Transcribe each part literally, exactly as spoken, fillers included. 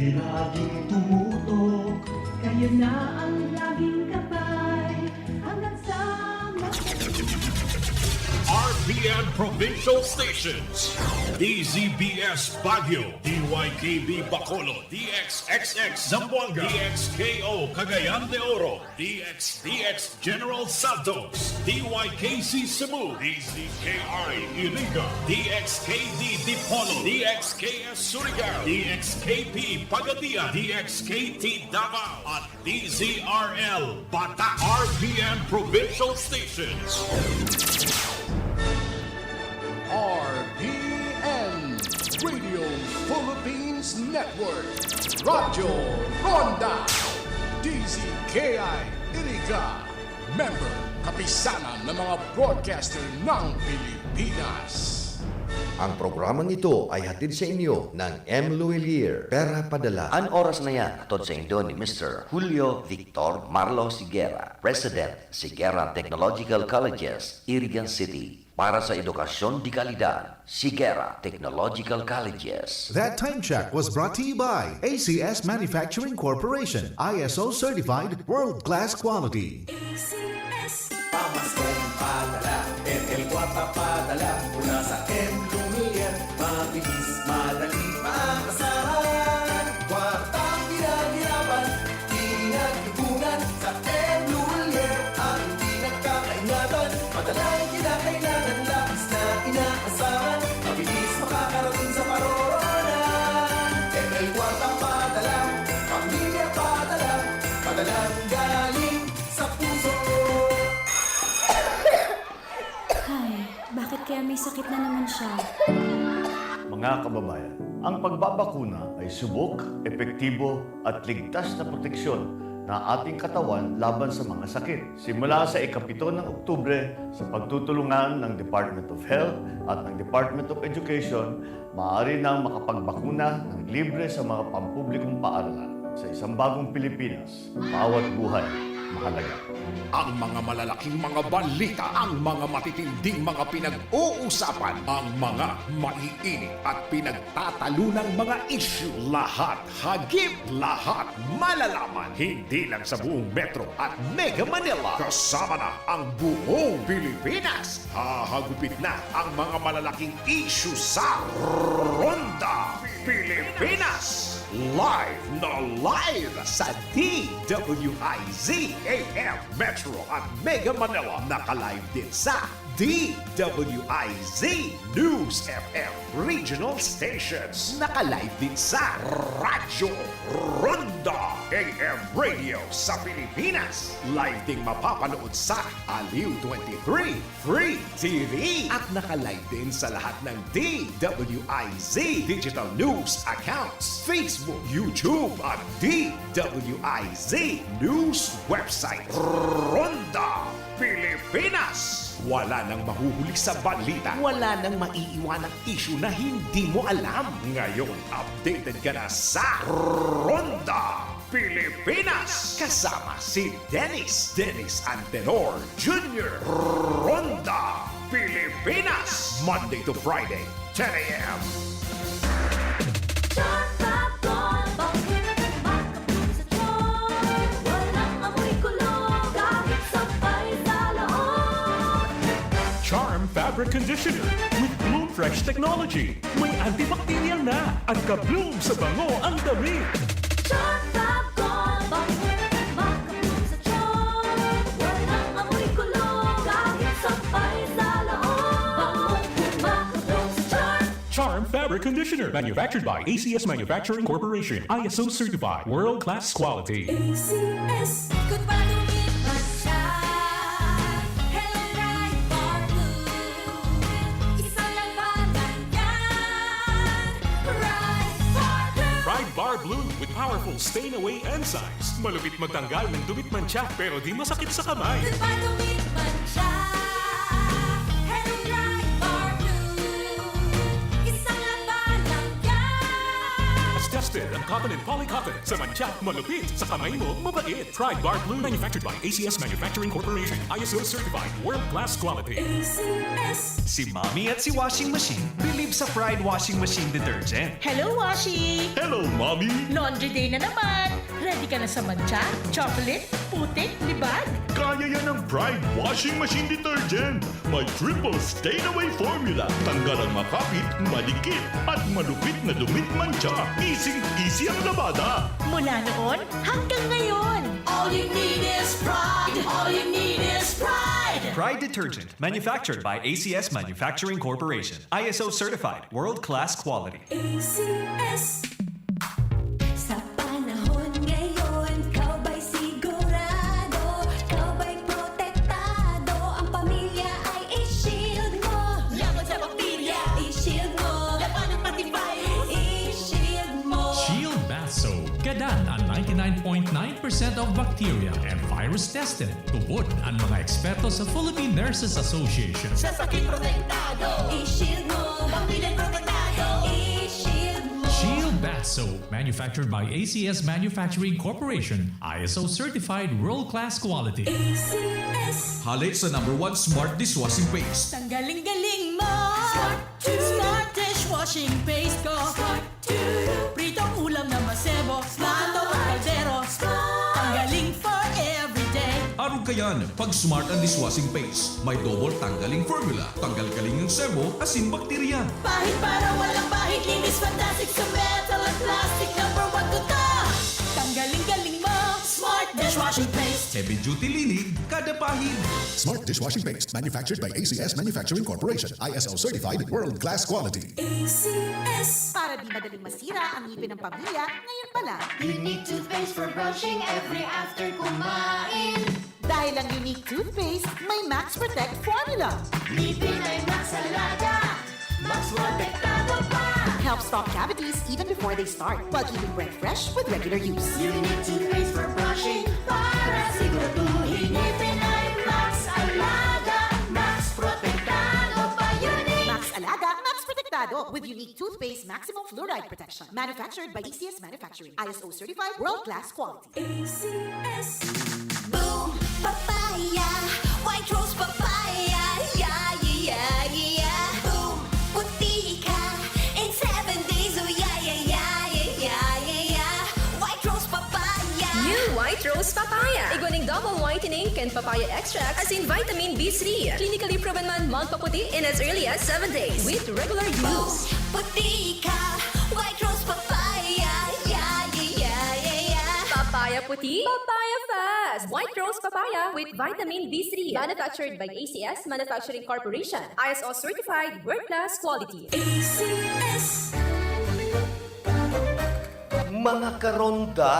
Laging tumutok, kayo na ang laging gabay, hanggang sa mag- R P N Provincial Stations, D Z B S Baguio, D Y K B Bacolod, D X X X Zamboanga, D X K O Cagayan de Oro, D X D X General Santos, D Y K C Cebu, D Z K I Iriga, D X K D Dipolog, D X K S Surigao, D X K P Pagadian, D X K T Davao, at D Z R L Bata, R P N Provincial Stations. R P N Radio Philippines Network, Radyo Ronda, D Z K I Iriga, member, kapisanan ng mga broadcaster ng Pilipinas. Ang programang ito ay hatid sa inyo ng M Luwilier, Pera Padala. An oras na yan, hatod sa indo ni Mister Julio Victor Marlo Siguera, President, Siguera Technological Colleges, Irigan City. Para sa edukasyon de kalidad, Siguera Technological Colleges. That time check was brought to you by A C S Manufacturing Corporation, I S O certified, world-class quality. A C S. Pamaskong padala, M L Kwarta padala, mula sa M Luwilier, mabilis, madali, maasahan. Kwartang pinaghirapan, pinag-ipunan, sa M Luwilier, ang di nagkakaingatan. Padalang kinakailangan, labis na inaasahan, mabilis makakarating sa paroroonan. M L Kwarta padala, pamilya padala, padalang galing sa puso. Ay, bakit kaya may sakit na naman siya? Mga kababayan, ang pagbabakuna ay subok, epektibo at ligtas na proteksyon na ating katawan laban sa mga sakit. Simula sa ikapito ng Oktubre, sa pagtutulungan ng Department of Health at ng Department of Education, maaari nang makapagbakuna ng libre sa mga pampublikong paaralan. Sa isang bagong Pilipinas, bawat buhay mahalaga. Ang mga malalaking mga balita, ang mga matitinding mga pinag-uusapan, ang mga maiinit at pinagtatalunang mga isyu, lahat hagip, lahat malalaman, hindi lang sa buong Metro at Mega Manila, kasama na ang buong Pilipinas. Hahagupit na ang mga malalaking isyu sa Ronda Pilipinas. Live na live sa D W I Z A M Metro at Mega Manila. Naka-live din sa D W I Z News F M Regional Stations. Naka-live din sa Radyo Ronda A M Radio sa Pilipinas. Live ding mapapanood sa Aliw twenty-three Free T V. At naka-live din sa lahat ng D W I Z Digital News accounts, Facebook, YouTube, at D W I Z News website. Ronda Pilipinas! Wala nang mahuhuli sa balita. Wala nang maiiwanang isyu na hindi mo alam. Ngayon, updated ka na sa Ronda Pilipinas! Kasama si Dennis, Dennis Antenor Junior. Ronda Pilipinas! Monday to Friday, ten a.m. Charm Fab Gold, bakit makabloom sa charm? Walang amoy kulo, kahit sampay sa loob. Charm Fabric Conditioner with Bloom Fresh Technology. May antibacterial na at ka-bloom sa bango ang damit. Charm Fab Gold, bakit makabloom sa charm? Walang amoy kulo, kahit sampay sa loob. Bangong makabloom sa charm. Charm Fabric Conditioner, manufactured by A C S Manufacturing Corporation, I S O certified, world-class quality. A C S. Goodbye to Midmansya. Hello, Pride Bar Blue. Isang labanan yan. Pride Bar Blue. Pride Bar Blue with powerful stain away enzymes. Malupit magtanggal ng dumi at mantsa pero di masakit sa kamay. Goodbye to Midmansya. Hello, Pride Bar Blue. Isang labanan yan. Tested ang cotton and polycotton. Sa mantsa, malupit. Sa kamay mo, mabait. Pride Bar Blue. Manufactured by A C S Manufacturing Corporation. I S O certified. World-class quality. A C S. Si Mommy at si Washing Machine believe sa Pride Washing Machine Detergent. Hello, Washi! Hello, Mommy, laundry day na naman! Ready ka na sa mantsa, chocolate, putik, libag? Kaya yan ng Pride Washing Machine Detergent. May triple stain away formula. Tanggal ang makapit, madikit, at malupit na dumit mantsa. Easy-easy ang labada. Mula noon hanggang ngayon. All you need is pride. All you need is pride. Pride Detergent, manufactured by A C S Manufacturing Corporation. I S O certified, world-class quality. A C S. Sa panahon ngayon, ikaw ba'y sigurado? Ikaw ba'y protektado? Ang pamilya ay i-shield mo. Laban sa bakterya, i-shield mo. Labanan pati virus, i-shield mo. Shield Bath Soap. Gadan ang ninety-nine point nine percent of bacteria and virus tested. Tubod ang mga eksperto sa Philippine Nurses Association. Sa sakit protektado, i-shield mo. Pamilya protektado, i-shield mo. Shield Bath Soap, manufactured by A C S Manufacturing Corporation, I S O certified world-class quality. A C S. Hale sa number one smart dishwashing paste. Tanggaling galing mo. Smart to. Smart dishwashing paste ko. Smart to. Pritong ulam na masebo. Smart. Luto ang kaldero. Smart. Tanggaling for everyday. Arog kayan, pag Smart ang dishwashing paste. May double tanggaling formula. Tanggal galing ang sebo, asin bakterya. Pahid para walang bahid. Linis fantastic sa metal at plastic. Number one ko to. Tanggaling galing mo. Smart dishwashing paste. Heavy duty linig, kada pahid. Smart dishwashing paste. Manufactured by A C S Manufacturing Corporation. I S O certified, world-class quality. A C S. Para di madaling masira ang ngipin ng pamilya, ngayon pa lang. Unique toothpaste for brushing every after kumain. Dahil ang Unique toothpaste, may Max Protect formula. Ngipin ay Max Alaga, Max Protektado pa. Helps stop cavities even before they start, while keeping breath fresh with regular use. Unique toothpaste for brushing, para siguraduhin ngipin ay Max Alaga, Max Protektado pa. Unique. Max Alaga, Max Protektado, with Unique toothpaste maximum fluoride protection. Manufactured by A C S Manufacturing. I S O certified, world-class quality. A C S. Boom! Papaya! White Rose Papaya! Yeah, yeah, yeah, yeah, yeah! Boom! Puti ka in seven days! Oh, yeah, yeah, yeah, yeah, yeah, yeah! White Rose Papaya! New White Rose Papaya! Igwa nin double whitening kan papaya extract asin vitamin B three. Clinically proven man magpaputi in as early as seven days with regular use. Puti ka, White Rose Papaya. Yeah, yeah, yeah, yeah, yeah. Papaya puti, papaya fast. White Rose Papaya with vitamin B three. Manufactured by A C S Manufacturing Corporation. I S O certified, world class quality. A C S. Mga karonda,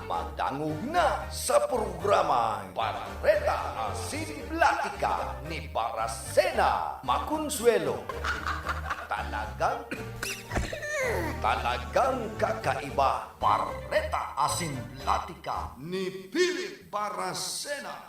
madangog na sa programang Bareta Asin Platika ni Barasena Maconsuelo. Talagang, talagang kakaiba. Bareta Asin Platika ni Philip Barasena.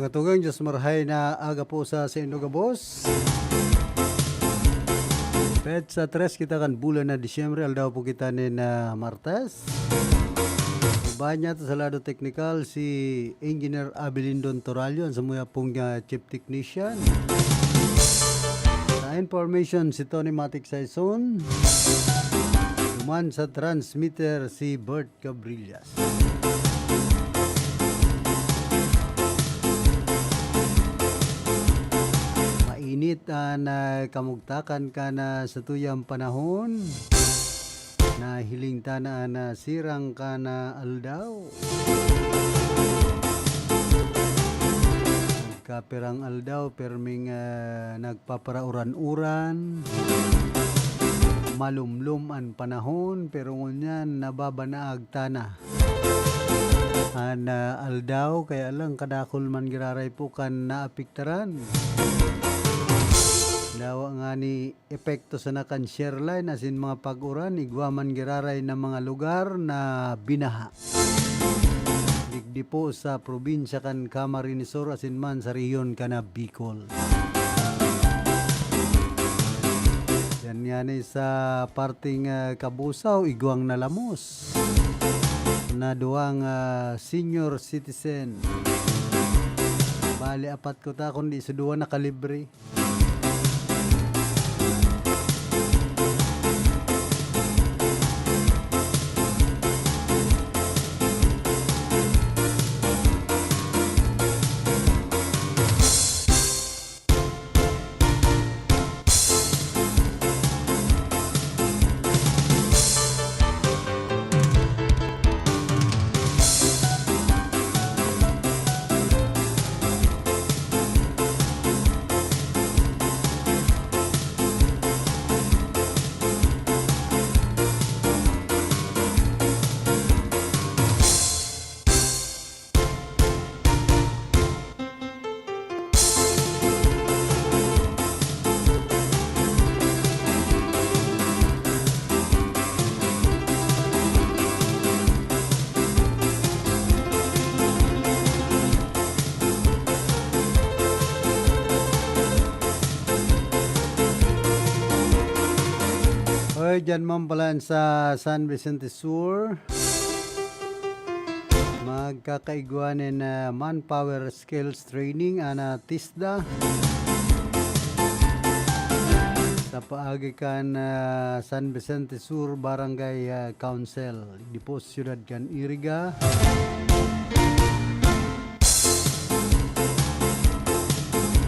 Mga tugang, Diyos marahay na aga po sa saindo gabos. Petsa tres kita kan bulan na Disyembre, aldaw po kita nin, ah, Martes. Ubahan niya to sa lado teknikal si Engineer Abilindon Torallo, ang samuya pong, ah, Chief Technician. Sa information, si Tony Matic Saison. Duman sa transmitter, si Bert Cabrillas. Mainit an, ah, kamugtakan kan, ah, satuyang panahon. Nahiling ta na an, ah, sirang kan, ah, aldaw. Nagkapirang aldaw, pirming, ah, nagpaparauran-uran. Malumlom an panahon, pero ngunyan nababanaag ta na. An, ah, aldaw, kaya lang kadakul man giraray po kan naapektaran. Yawa ngani epekto sana kan shear line asin mga pag-uran, igwa man giraray na mga lugar na binaha. Digdi po sa probinsya kan Camarines Sur asin man sa rehiyon kan Bicol. Yan ngani sa parteng, ah, Cabusao, igwang nalamos na duwang, ah, senior citizen. Bali, apat kuta, kundi sa duwa nakalibre. Oy, dyan man pala sa San Vicente Sur. Magkakaigwa nin, ah, manpower skills training, ana, TISDA. Sa paagi kan, ah, San Vicente Sur Barangay, ah, Council, di po siyudad kan Iriga.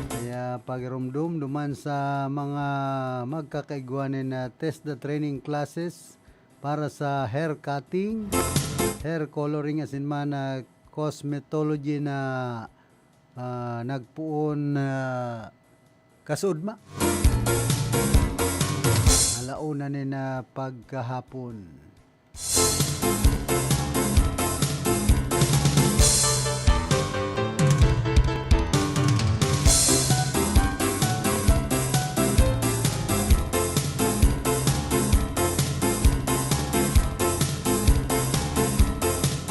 Kaya pagirumdom duman sa mga magkakaigwa nin, ah, TISDA training classes, para sa hair cutting, hair coloring, asin man na cosmetology na, ah, nagpoon na kasuodma. Alauna ni na pagkahapon.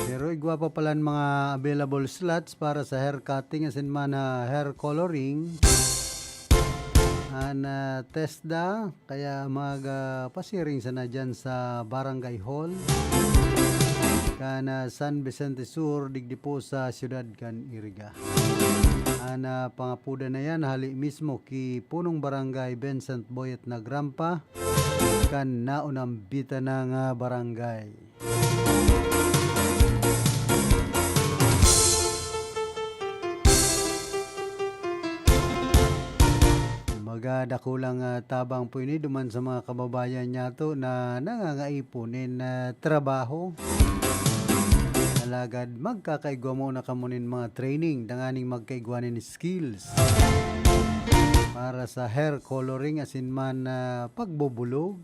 Pero igwa pa palan mga available slots para sa hair cutting asin man, ah, hair coloring. An, ah, TESDA, kaya mag, ah, pasiring sana dyan sa Barangay Hall kan, ah, San Vicente Sur, digdi po sa siyudad kan Iriga. An, ah, pangapodan na yan, hali mismo ki Punong Barangay Vincent Boyet Nagrampa, kan naunambitan na nga barangay. Kumbaga, dakulang, ah, tabang po ini duman sa mga kababayan niyato na nangangaipo nin, ah, trabaho. Alagad magkakaigwa muna kamo nin mga training tanganing magkaigwa nin skills para sa hair coloring asin man, ah, pagbubulog.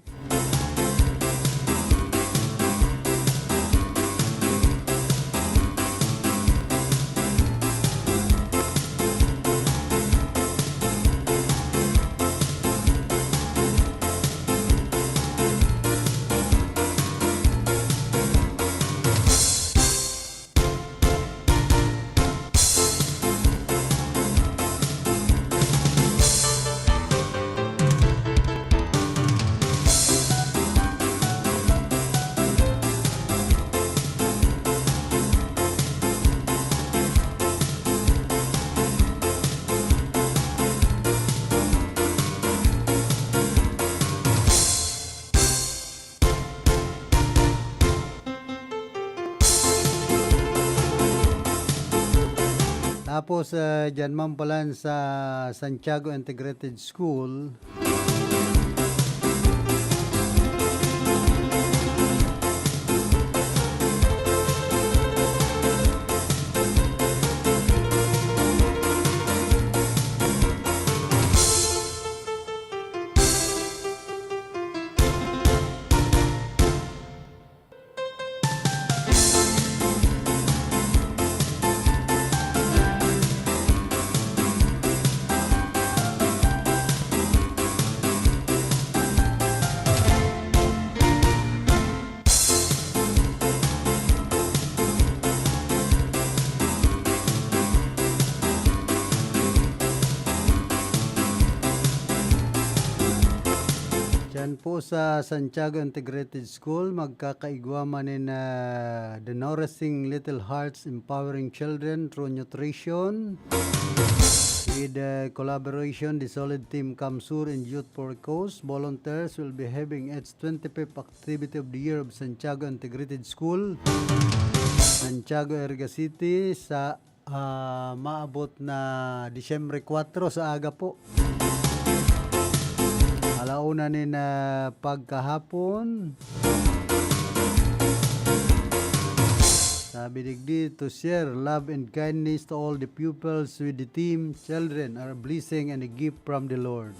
Tapos, ah, dyan man palan sa Santiago Integrated School. Po sa Santiago Integrated School, magkakaigwa man nin, ah, The Nourishing Little Hearts, Empowering Children Through Nutrition. With, ah, collaboration, the Solid Team CamSur and Youth for a Cause volunteers will be having its twenty-fifth Activity of the Year of Santiago Integrated School, Santiago, Iriga City, sa ah, maabot na Disyembre kwatro sa aga po. Ala una nin, ah, pagkahapon. Sabi digdi, "To share love and kindness to all the pupils with the theme, 'Children are a blessing and a gift from the Lord.'"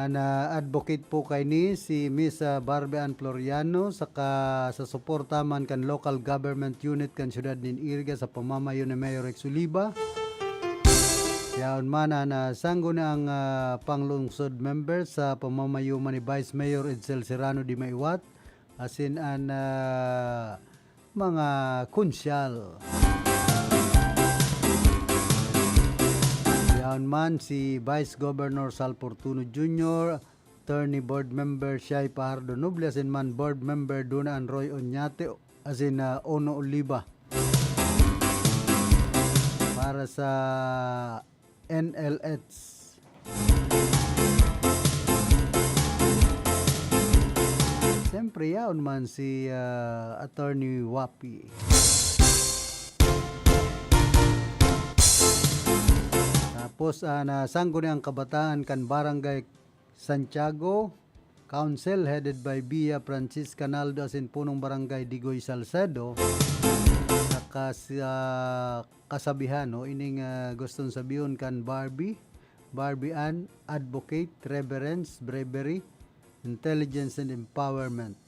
An, ah, advocate po kaini si Miss, ah, Barbie Ann Floriano, saka sa suporta man kan Local Government Unit kan siyudad nin Iriga sa pamamayo ni Mayor Rex Oliva. Yaon man an, ah, sangguniang, ah, panglungsod member sa pamamayo man ni Vice Mayor Edsel Serrano de Maiwat, asin an, ah, mga konsyal. Yaon man si Vice Governor Sal Fortuno Junior, Attorney Board Member Shai Pajardo Noble, asin man Board Member Duna Anroy Oñate, asin, ah, Ono Oliva. Para sa N L H. Siyempre, yaon man si, ah, Attorney Wapi. Tapos, ah, na sangguniang kabataan kan Barangay Santiago, Council headed by Bia Francisca Naldo asin Punong Barangay Digoy Salcedo, saka sa kasabihan, no, ining, ah, gustong sabihon kan Barbie, Barbie Ann, advocate, reverence, bravery, intelligence, and empowerment.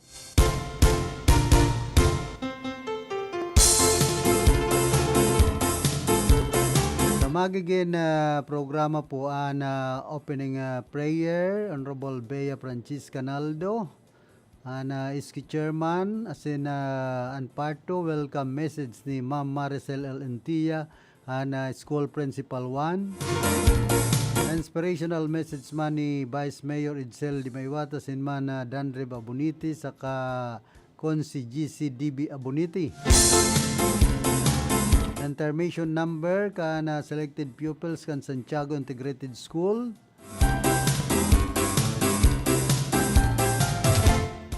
Sa magigin, ah, programa po, an, ah, opening, ah, prayer, Honorable Bea Francisca Naldo, an, ah, S K Chairman, asin, ah, an part two, welcome message ni Ma'am Maricel L. Entia, an, ah, School Principal one. Inspirational message man ni Vice Mayor Edsel de Maiwat asin man, ah, Dandre Abonite saka Consi G C D B Abonite. Intermission number kan, ah, selected pupils kan Santiago Integrated School.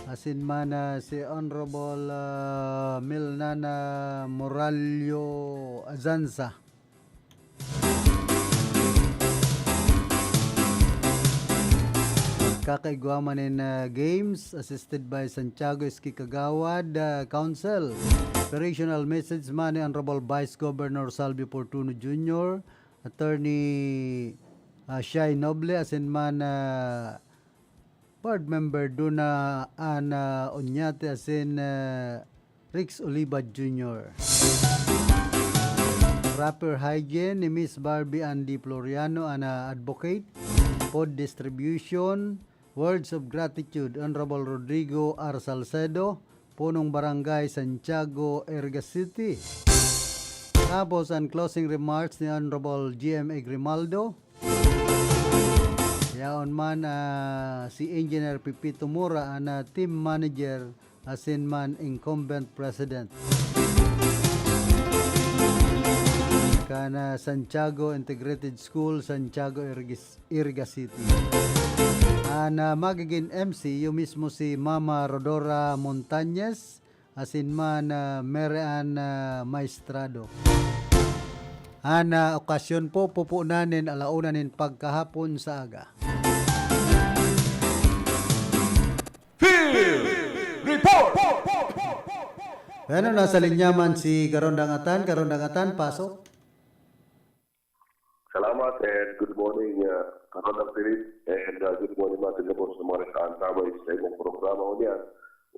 Asin man, ah, si Honorable, ah, Milnana Morallo Azanza. Kakaigwa man nin, ah, games, assisted by Santiago S K Kagawad, ah, Council. Inspirational message man ni Honorable Vice Governor Salvi Fortuno Junior, Attorney, ah, Shai Noble, asin man, ah, Board Member Duna Ana Oñate, asin, ah, Rex Oliva Junior. Proper hygiene ni Miss Barbie Andy Floriano, an, ah, advocate. Food distribution, words of gratitude, Honorable Rodrigo R. Salcedo, Punong Barangay Santiago, Iriga City. Tapos, an closing remarks ni Honorable G M A Grimaldo. Yaon man, ah, si Engineer Pipito Mura, an, ah, team manager, asin man incumbent president kan, ah, Santiago Integrated School, Santiago, Iriga City. An, ah, magigin M C, iyo mismo si Mama Rodora Montañez, asin man, ah, Mary Ann, ah, Maestrado. An, ah, okasyon po, pupunan nin ala una nin pagkahapon sa aga. Field Report! Bueno, nasa linya man si Karondang Atan. Karondang Atan, pasok. Salamat and good morning, uh, Kakatang Philip, and, uh, good morning man sa gabos sa mga nag-aantabay sa imong programa. Unya,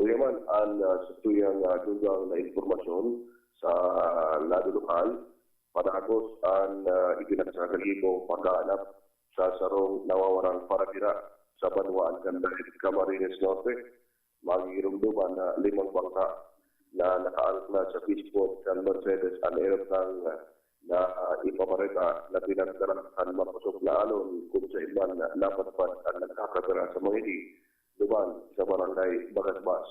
uya man an, uh, sa tuyang, uh, dugang na impormasyon sa lado lokal, padagos an, uh, iginasagahibong paghahanap sa sarong nawawarang paratira sa banwaan kan Dalit, Camarines Norte. Magigiromdoman na limang bangka na nakaangkla sa fishpond kan Mercedes an aeroplano na ipabareta na pinagdara kan makosog na alon kun saen man napadpad an nagkakapira sa mga ini duman sa Barangay Bagasbas.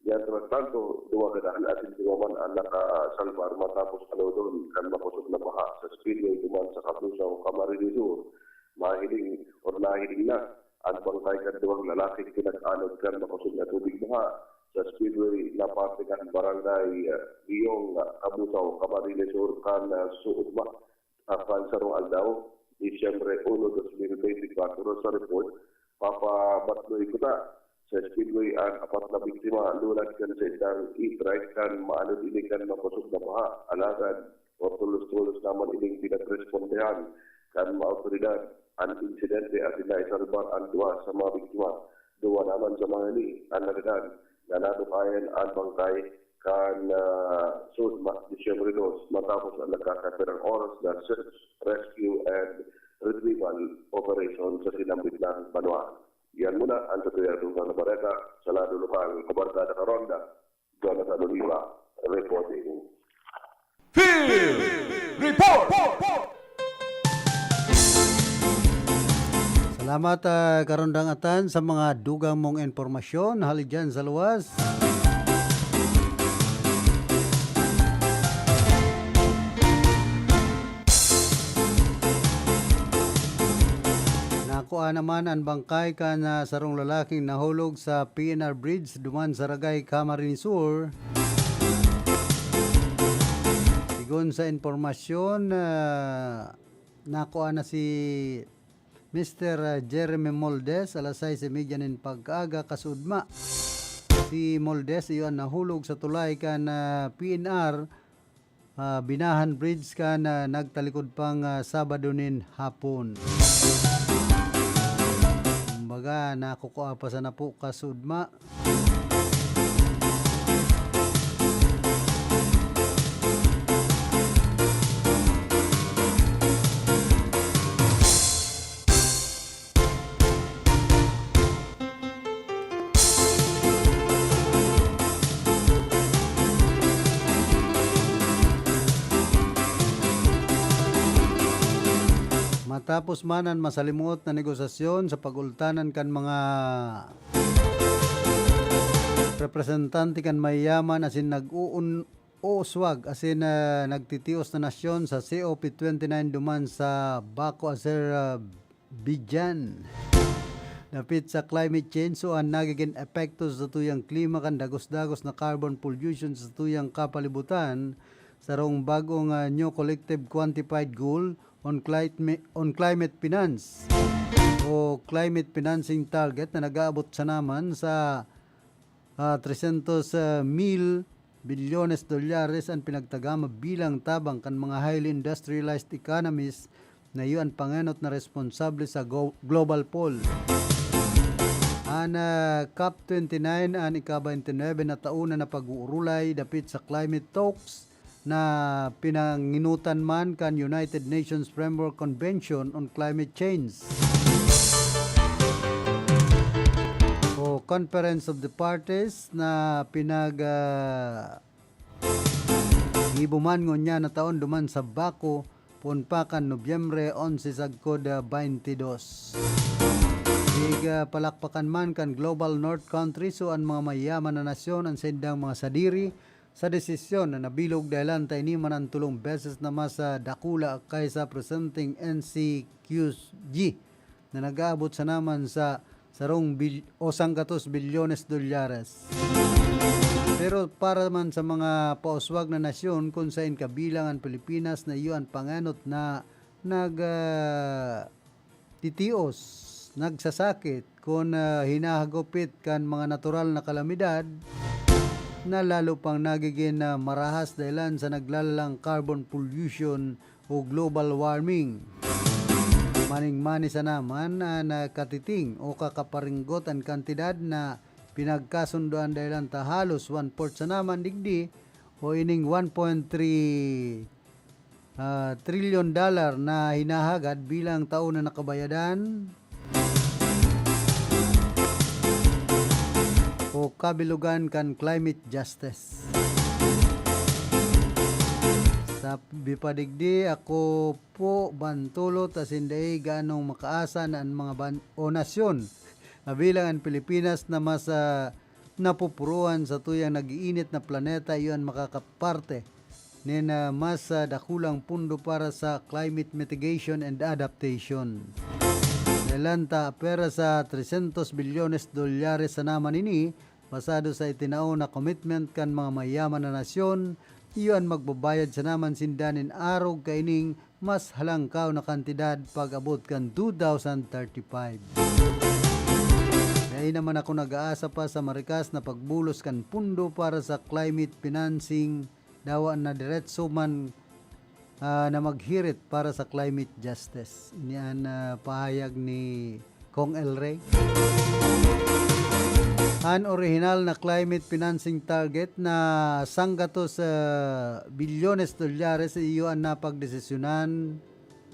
Mientras tanto, duwa gadan asin duwa man an nakasalbar matapos alodon kan makosog na baha sa Speedway duman sa Kabusaw, Camarines Sur. Mahiling or nahiling na an bangkay kan duwang lalaking pinag-anod kan makosog na tubig baha sa Speedway na parte kan Barangay, ah, Iyong, ah, Kabusaw, Camarines Sur kan, ah, suod ma-, ah, kan sarong aldaw, Disyembre uno, dos mil bente kwatro. Sa report, papabatloy ko na sa Speedway an apat na biktima, lulag kan saindang e-trike kan maanod ini kan makosog na baha. Alagad, tolos-tolos naman ining pinagrespondehan kan mga awtoridad an insidente asin naisalbar an duwa sa mga biktima. Duwa naman sa mga ini an nagadan na nadukayan an bangkay kan, ah, suod ma-, Disyembre dos, matapos ang nagkakapirang oras na search, rescue, and retrieval operation sa sinambit na banwa. Yan muna ang sa Tuyang Dugang na Bareta sa Lado Lokal, Kabarkada Karonda, Jonathan Oliva, reporting. Field Report! Salamat, ah, Karondang Atan, sa mga dugang mong impormasyon. Hali dyan sa luwas. Nakua naman an bangkay kan, ah, sarong lalaking nahulog sa P N R Bridge duman sa Ragay, Camarines Sur. Sigon sa impormasyon, ah, nakua na si Mister Jeremy Moldes, alas sais y media nin pag-aga, kasuodma. Si Moldes iyo an nahulog sa tulay kan, ah, P N R, ah, Binahan Bridge kan, ah, nagtalikod pang, ah, Sabado nin hapon. Kumbaga, nakukua pa sana po kasuodma. Matapos man an masalimuot na negosasyon sa pag-ultanan kan mga representante kan mayayaman asin nag-uun-, uuswag asin, ah, nagtitios na nasyon sa C O P twenty-nine duman sa Baku, Azerbaijan. Dapit sa climate change o an nagigin epekto sa satuyang klima kan dagos-dagos na carbon pollution sa satuyang kapalibutan, sarong bagong, ah, new collective quantified goal on climate, on climate finance o climate financing target na nag-aabot sana man sa, ah, trescientos mil bilyones dolyares an pinagtagama bilang tabang kan mga highly industrialized economies na iyo an pangenot na responsable sa go-, global poll. An, ah, COP twenty-nine an ika-twenty-nine na taon na napag-uurulay dapit sa climate talks na pinanginutan man kan United Nations Framework Convention on Climate Change o Conference of the Parties na pinag, ah, gibo man ngunyan na taon duman sa Baku, poon pa kan Nobyembre onse sagkod, ah, baynte dos. Ig, ah, palakpakan man kan Global North countries o an mga mayaman na nasyon an saindang mga sadiri sa desisyon na nabilog dahelan ta ini man an tolong beses na mas, ah, dakula kaysa presenteng N C Q G na nag-aabot sana man sa sarong bil-, o sanggatos bilyones dolyares. Pero para man sa mga pauswag na nasyon, kun saen kabilang an Pilipinas na iyo an pangenot na nag, ah, titios, nagsasakit, kun, ah, hinahagupit kan mga natural na kalamidad, na lalo pang nagigin, ah, marahas dahelan sa naglalalang carbon pollution o global warming. Maningmani sana man an, ah, katiting o kakaparinggot an kantidad na pinagkasundoan dahelan ta halos one-fourth sana man digdi o ining one point three, ah, trilyon dollar na hinahagad bilang tao na nakabayadan o kabilogan kan climate justice. Sabi pa digdi, ako po bantulot asin dai ganong makaasa na an mga ban-, o nasyon, kabilang an Pilipinas, na mas, ah, napupuruhan sa tuyang nag-iinit na planeta, iyo an makakaparte nin, ah, mas, ah, dakulang pundo para sa climate mitigation and adaptation. Dalan ta pera sa trescientos bilyones dolyares sana man ini, basado sa itinao na commitment kan mga mayaman na nasyon, iyo an magbabayad sana man sinda nin arog kaining mas halangkaw na kantidad pag-abot kan two thousand thirty-five. Dai naman ako nag-aasa pa sa marikas na pagbulos kan pundo para sa climate financing, dawa na diretso man, ah, na maghirit para sa climate justice. Ini an, ah, pahayag ni Cong El Rey. An orihinal na climate financing target na sanggatos, ah, bilyones dolyares iyo an napagdesisyonan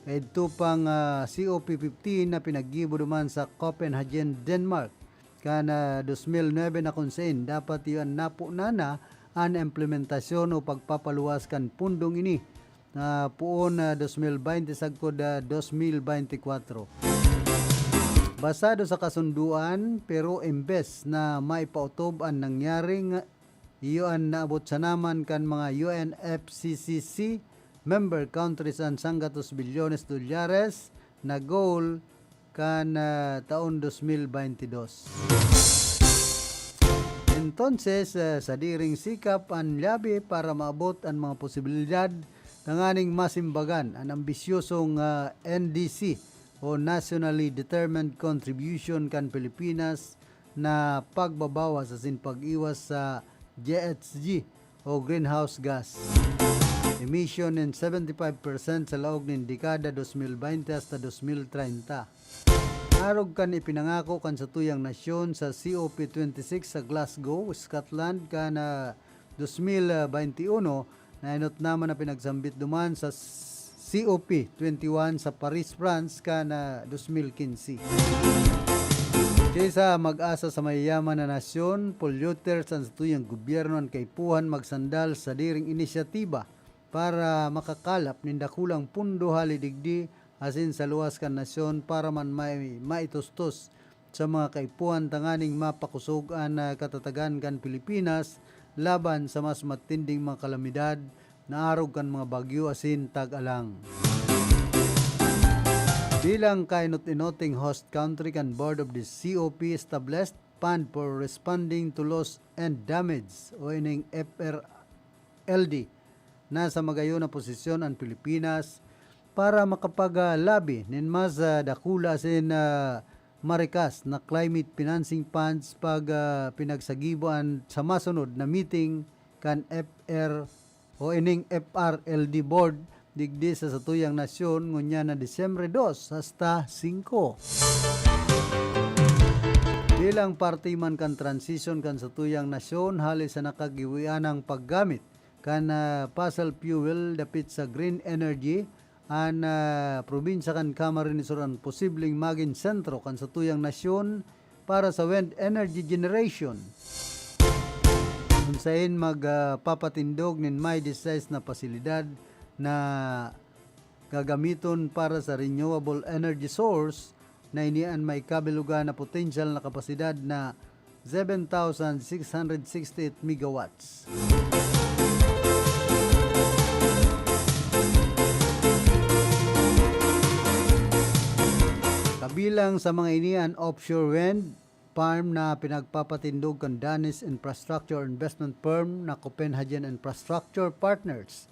kaidto pang, ah, C O P fifteen na pinaggibo duman sa Copenhagen, Denmark, kan, ah, dos mil nuebe, na kun sain dapat iyo an napunan na an implementasyon o pagpapaluwas kan pundong ini na poon na dos mil baynte sagkod, ah, dos mil baynte kwatro. Basado sa kasundoan, pero imbes na maipaotob an nangyari, nga iyo an naabot sana man kan mga U N F C C C member countries an sanggatos bilyones dolyares na goal kan, ah, taon dos mil baynte dos. Entonces, ah, sadiring sikap an lyabe para maabot an mga posibilidad tanganing masimbagan an ambisyosong, ah, N D C o Nationally Determined Contribution kan Pilipinas na pagbabawas asin pag-iwas sa G H G o greenhouse gas emission nin seventy-five percent sa laog nin dekada dos mil baynte hasta dos mil treinta. Arog kan ipinangako kan satuyang nasyon sa C O P twenty-six sa Glasgow, Scotland, kan, ah, dos mil baynte uno, naenot naman na pinagsambit duman sa C O P twenty-one sa Paris, France, kan, ah, dos mil quince. Kaysa mag-asa sa mayayaman na nasyon, polluters an satuyang gobyerno an kaipuhan magsandal sa sadiring inisyatiba para makakalap nin dakulang pundo hali digdi asin sa luwas kan nasyon para man may maitustos sa mga kaipuhan tanganing mapakosog an, ah, katatagan kan Pilipinas laban sa mas matinding mga kalamidad na arog kan mga bagyo asin tag-alang. Bilang kainot-inoting host country kan Board of the C O P Established Fund for Responding to Loss and Damage o ining F R L D, nasa magayon na posisyon an Pilipinas para makapag-, ah, lobby nin mas, ah, dakula asin, ah, marikas na climate financing funds pag, ah, pinagsagibo an sa masunod na meeting kan F R o ining F R L D board digdi sa satuyang nasyon ngunyan na Disyembre dos hasta singko. Bilang parte man kan transition kan satuyang nasyon hali sa nakagiwianang paggamit kan, ah, fossil fuel dapit sa green energy, an, ah, probinsya kan Camarines Sur an posibleng magin sentro kan satuyang nasyon para sa wind energy generation. Kun sain mag, ah, papatindog nin may disais na pasilidad na gagamiton para sa renewable energy source na ini an may kabilugan na potensyal na kapasidad na seven thousand six hundred sixty-eight megawatts. Kabilang sa mga ini an offshore wind farm na pinagpapatindog kan Danish infrastructure investment firm na Copenhagen Infrastructure Partners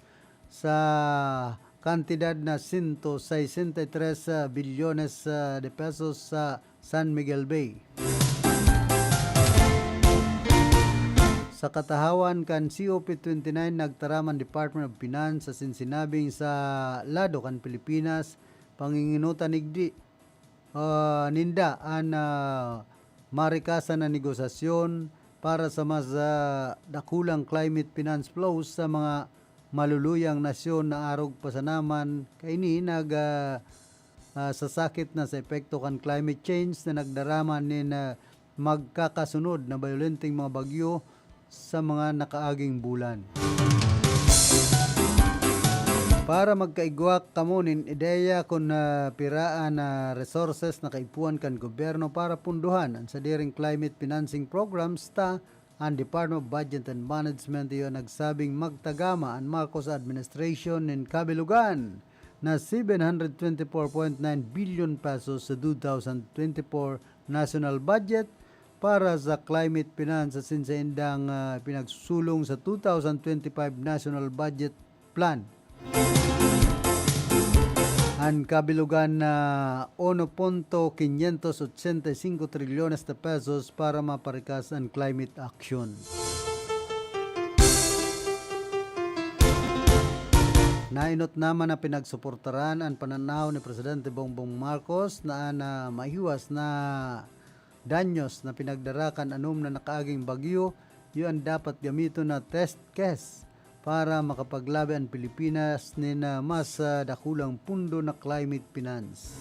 sa kantidad na sento sesenta y tres bilyones, ah, de pesos sa San Miguel Bay. Sa katahawan kan C O P twenty-nine, nagtaram an Department of Finance asin sinabing sa lado kan Pilipinas, panginginutan digdi, ah, ninda an, ah, marikasan na negosasyon para sa mas, ah, dakulang climate finance flows sa mga maluluyang nasyon na arog pa sana man kaini nag, ah, ah, sasakit na sa epekto kan climate change na nagdarama nin, ah, magkakasunod na bayolenteng mga bagyo sa mga nakaaging bulan. Para magkaigwa kamo nin ideya kun, ah, pira an, ah, resources na kaipuhan kan gobyerno para punduhan an sadiring climate financing programs ta, an Department of Budget and Management iyo nagsabing magtagama an Marcos administration nin kabilugan na seven hundred twenty-four point nine billion pesos sa two thousand twenty-four national budget para sa climate finance asin saindang, ah, pinagsusulong sa two thousand twenty-five national budget plan. An kabilugan na uno punto quinientos ochenta y cinco trilyones de pesos para maparikas an climate action. Nainot naman na pinagsuportaran an pananaw ni Presidente Bongbong Marcos na an, ah, maiwas na danyos na pinagdara kan anom na nakaaging bagyo, iyo an dapat gamiton na test case para makapaglabi an Pilipinas nin, ah, mas, ah, dakulang pundo na climate finance.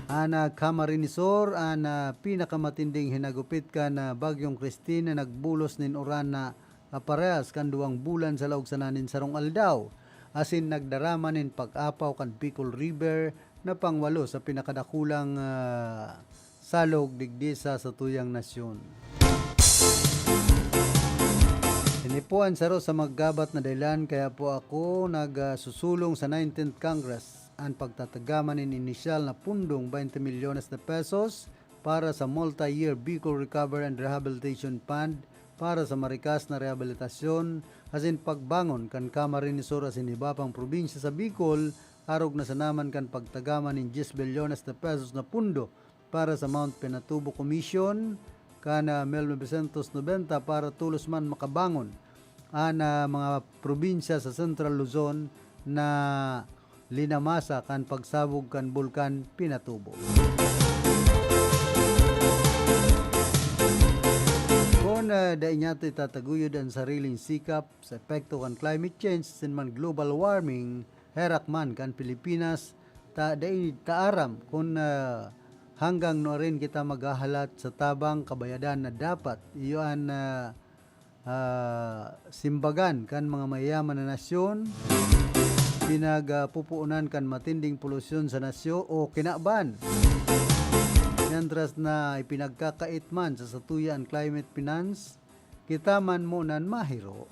An, ah, Camarines Sur, an, ah, pinakamatinding hinagupit kan, ah, Bagyong Christine na nagbulos nin uran na kaparehas kan duwang bulan sa laog sana nin sarong aldaw, asin nagdara man nin pag-apaw kan Bicol River na pangwalo sa pinakadakulang, ah, salog digdi sa satuyang nasyon. Ini po an saro sa maggabat na dahilan kaya po ako nagsusulong sa nineteenth Congress, an pagtatagama nin inisyal na pundong twenty milyones de pesos para sa multi-year Bicol Recovery and Rehabilitation Fund para sa marikas na rehabilitasyon asin pagbangon kan Camarines Sur asin iba pang probinsya sa Bicol, arog na sanaman kan pagtagama nin diyes bilyones de pesos na pundo para sa Mount Pinatubo Commission kan, ah, mil novecientos nobenta para tolos man makabangon an, ah, mga probinsya sa Central Luzon na linamasa kan pagsabog kan Bulkan Pinatubo. Kun, ah, dai niyato itataguyod an sariling sikap sa epekto kan climate change asin man global warming, herak man kan Pilipinas, ta dai ta aram kun, ah, hanggang nuarin kita maghahalat sa tabang kabayadan na dapat iyo an, ah, ah, simbagan kan mga mayayaman na nasyon, pinagpupuonan kan matinding polusyon sa nasyo o kinaban. Mientras na ipinagkakait man sa satuya an climate finance, kita man munan mahiro.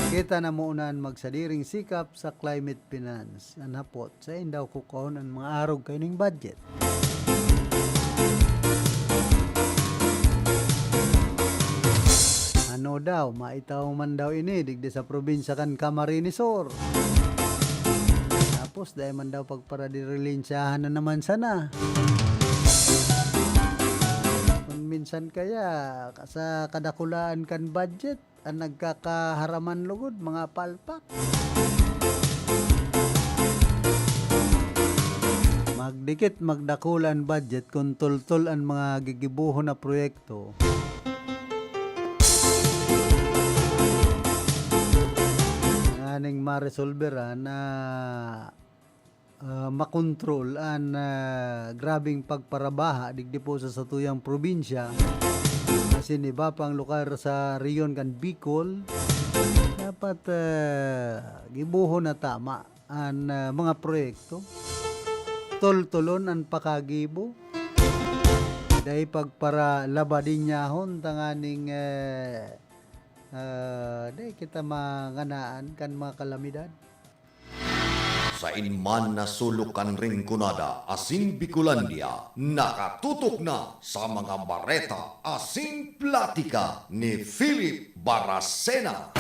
Kita na munan magsadiring sikap sa climate finance. An hapot, saen daw kukaon an mga arog kaining budget? Ano daw, maitaw man daw ini digdi sa probinsya kan Camarines Sur. Tapos, dai man daw pagparadirilinsiyahan na naman sana. Kun minsan kaya, sa kadakulaan kan budget, an nagkakaharaman lugod, mga palpak. Magdikit, magdakula an budget kun toltol an mga gigibohon na proyekto. Nganing maresolberan na ah, makontrol an, ah, grabeng pagparabaha digdi po sa satuyang probinsya, asin iba pang lugar sa rehiyon kan Bicol, dapat, ah, gibohon na tama an, ah, mga proyekto. Toltolon an pakagibo. Dai pagparalabadinyahon tanganing, eh, ah, dai kita manganaan kan mga kalamidad. Sain man na sulok kan Rinconada asin Bicolandia, nakatutok na sa mga bareta asin platika ni Philip Baracena.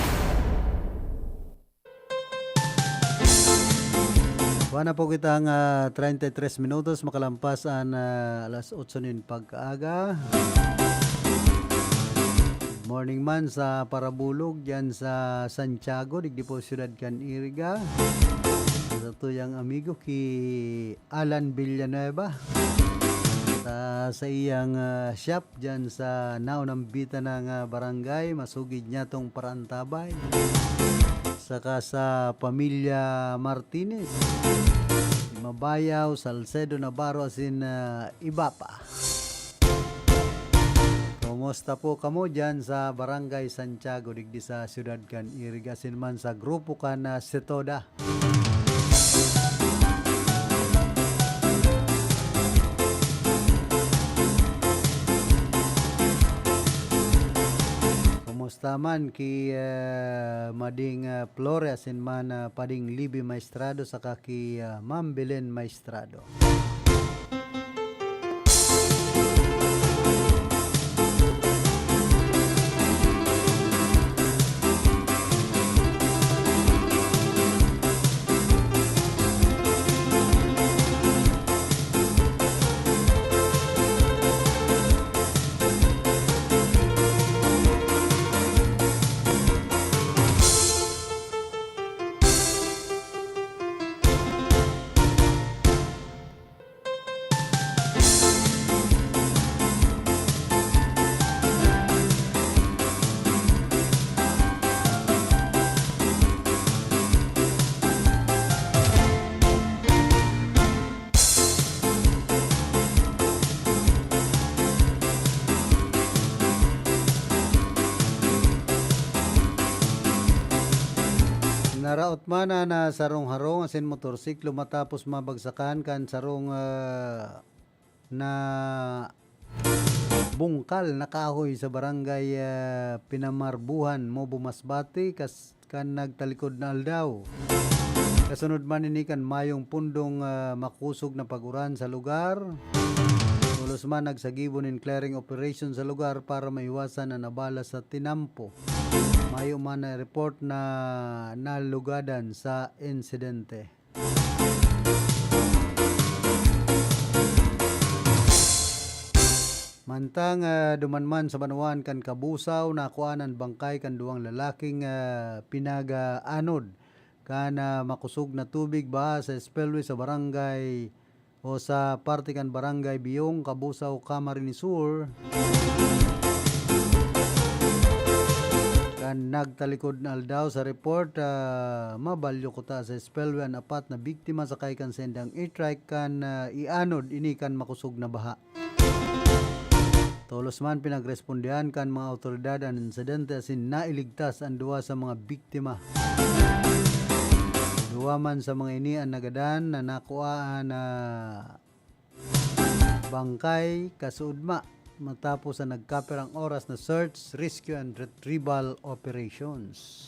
Kuha na po kitang, ah, treinta y tres minutos makalampas an, ah, alas otso nin pagkaaga. Morning man sa Parabulog, diyan sa Santiago, digdi po siyudad kan Iriga. Sa tuyang amigo ki Alan Villanueva. Sa, sa iyang, ah, shop diyan sa naunang bita ng, ah, barangay, masugid niya tong paraantabay. Saka sa pamilya Martinez, Mabayaw, Salcedo, Navarro, asin, ah, iba pa. Kumusta po kamo diyan sa Barangay Santiago, digdi sa siyudad kan Iriga, asin man sa grupo kan, ah, Setoda? Kumusta man ki, ah, Mading, ah, Flores, asin man, ah, Pading Libby Maestrado, saka ki, ah, Ma'am Belen Maestrado? Naraot man an, ah, sarong harong asin motorsiklo matapos mabagsakan kan sarong, ah, na bungkal na kahoy sa barangay, ah, Pinamarbuhan, Mobo Masbate, kas-, kan nagtalikod na aldaw. Kasunod man ini kan mayong pundong, ah, makosog na pag-uran sa lugar. Tolos man nagsagibo nin clearing operation sa lugar para maiwasan an abala sa tinampo. Mayo man na report na nalugadan sa insidente. Mantang, ah, duman man sa banwaan kan Kabusaw, nakuan an bangkay kan duwang lalaking, ah, pinag-aanod kan, ah, makosog na tubig baha sa spillway sa barangay o sa parte kan Barangay Biyong, Kabusaw, Camarines Sur. Kan nagtalikod na aldaw sa report, ah, mabalyo kuta sa spillway an apat na biktima sakay kan saindang e-trike kan, ah, ianod ini kan makosog na baha. Tolos man pinagrespondehan kan mga awtoridad an insidente asin nailigtas an duwa sa mga biktima. Duwa man sa mga ini an nagadan na nakuhaan na bangkay kasuodma matapos ang nagkapirang oras na search, rescue and retrieval operations.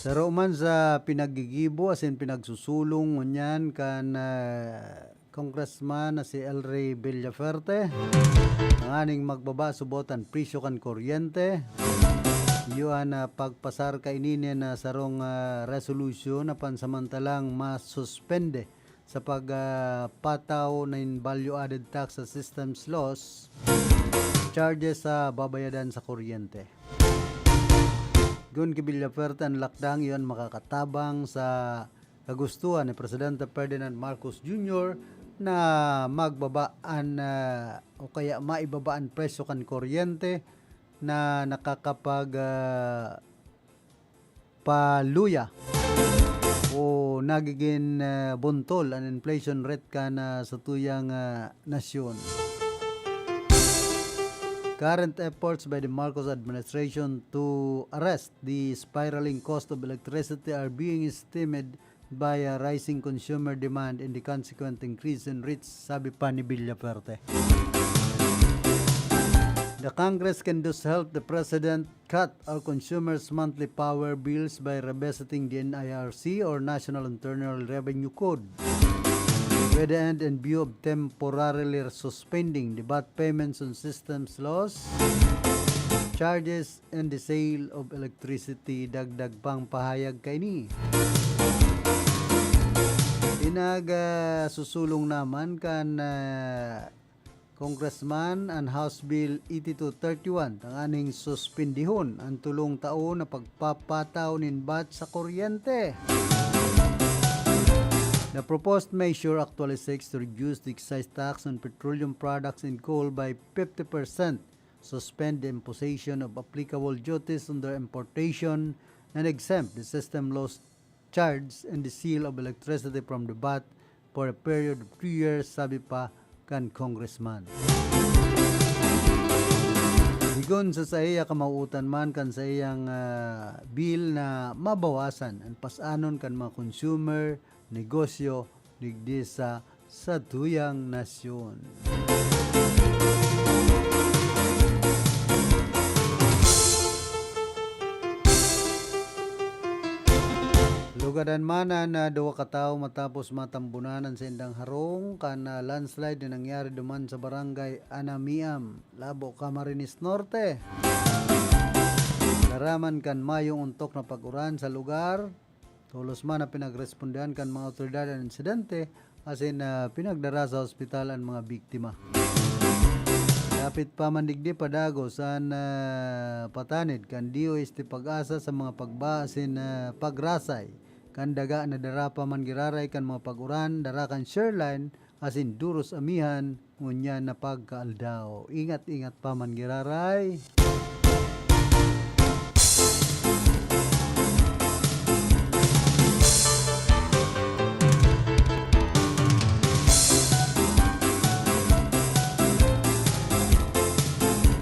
Saro man sa pinaggigibo asin pinagsusulong ngunyan kan, ah, Congressman na si El Rey Villafuerte, tanganing magbaba subot an presyo kan kuryente. Iyo an, ah, pagpasar kaini nin, ah, sarong, ah, resolusyon na pansamantalang masuspende sa pag, ah, pataw nin value added tax sa systems laws charges sa babayadan sa kuryente. Gun ki Villafuerte, an lakdang iyon makakatabang sa kagustuhan ni Presidente Ferdinand Marcos Junior na magbaba an, ah, o kaya maibaba an presyo kan kuryente na nakakapag, ah, paluya o nagigin, ah, buntol an inflation rate kan, ah, satuyang, ah, nasyon. Current efforts by the Marcos administration to arrest the spiraling cost of electricity are being stymied by a rising consumer demand and the consequent increase in rates, sabi pa ni Villafuerte. The Congress can thus help the president cut our consumers' monthly power bills by revisiting the N I R C or National Internal Revenue Code, with the end in view of temporarily suspending the V A T payments on systems laws, charges, and the sale of electricity. Dagdag pang pahayag kaini. Pinag, ah, susulong naman kan, ah, Congressman an House Bill eighty-two thirty-one tanganing suspendihon an tolong taon na pagpapataw nin V A T sa kuryente. The proposed measure actually seeks to reduce the excise tax on petroleum products and coal by fifty percent, suspend the imposition of applicable duties on their importation, and exempt the system loss charge and the sale of electricity from the vat for a period of three years, sabi pa kan congressman. Sigon sa saiya, kamawot man kan saiyang, ah, bill na mabawasan an pas-anon kan mga consumer, negosyo, digdi sa satuyang nasyon. Lugadan man an, ah, duwa ka tawo matapos matambunan an saindang harong kan, ah, landslide na nangyari duman sa Barangay Anamiam, Labo, Camarines Norte. Naraman kan mayong ontok na pag-uran sa lugar, tolos man na pinagrespondehan kan mga awtoridad an insidente, asin, ah, pinagdara sa ospital an mga biktima. Dapit pa man digdi, padagos an, ah, patanid kan D O S T PAGASA sa mga pagba asin, ah, pagrasay kan daga na dara pa man giraray kan mga pag-uran, dara kan shear line, asin duros amihan ngunyan na pagkaaldaw. Ingat-ingat pa man giraray.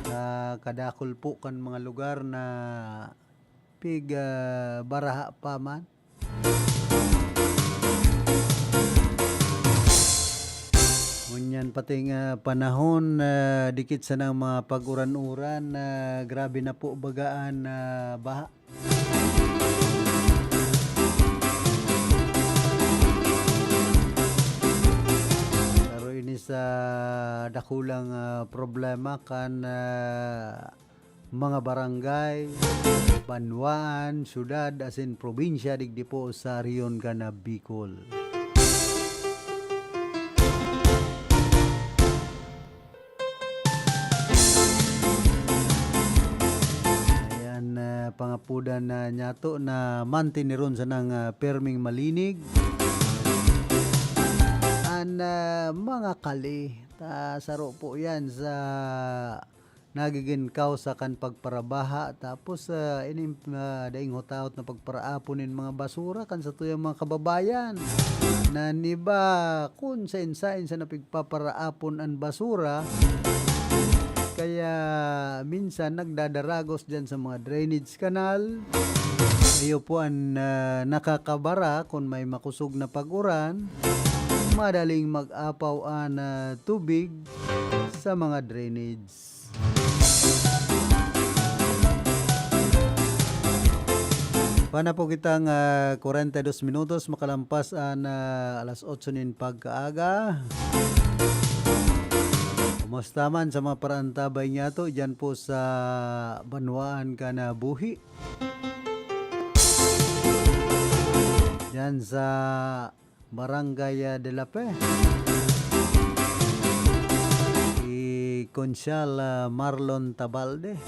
Sa kadakul po kan mga lugar na pig, ah, baraha pa man. Ngunyan pating, ah, panahon, ah, dikit sanang mga pag-uran-uran, ah, grabe na po baga an, ah, baha. Pero ini sa dakulang, ah, problema kan, ah, mga barangay, banwaan, syudad, asin probinsya digdi po sa rehiyon kan Bicol. Ayan, ah, pangapodan na niyato na manteneron sanang, ah, perming malinig an, ah, mga kali. Ta, saro po yan sa nagigin kausa kan pagparabaha, tapos, ah, ini, ah, daing hutaot na pagparaapon nin mga basura kan satuyang mga kababayan, na niba kun saen-saen sa napigpaparaapon an basura, kaya minsan nagdadaragos diyan sa mga drainage canal. Iyo po an, ah, nakakabara kun may makosog na pag-uran, madaling mag-apaw an, ah, tubig sa mga drainage. Pana po kitang, ah, kwarenta y dos minutos makalampas an, ah, alas otso nin pagkaaga. Kumusta man sa mga paraantabay niyato diyan po sa banwaan kan, ah, buhi? Diyan sa Barangay, ah, de la Fe. Si Konsyal, ah, Marlon Tabalde.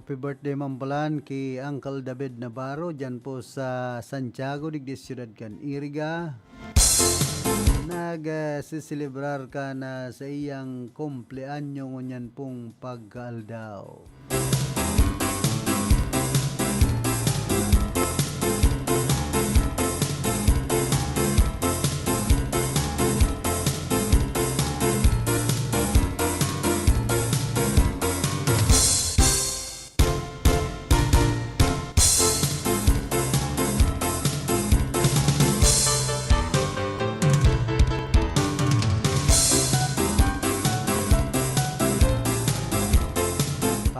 Happy birthday man palan ki Uncle David Navarro, diyan po sa Santiago, digdi siyudad kan Iriga. Nag, ah, siselebrar kan saiyang kumpleanyo ngunyan pong pagkaaldaw.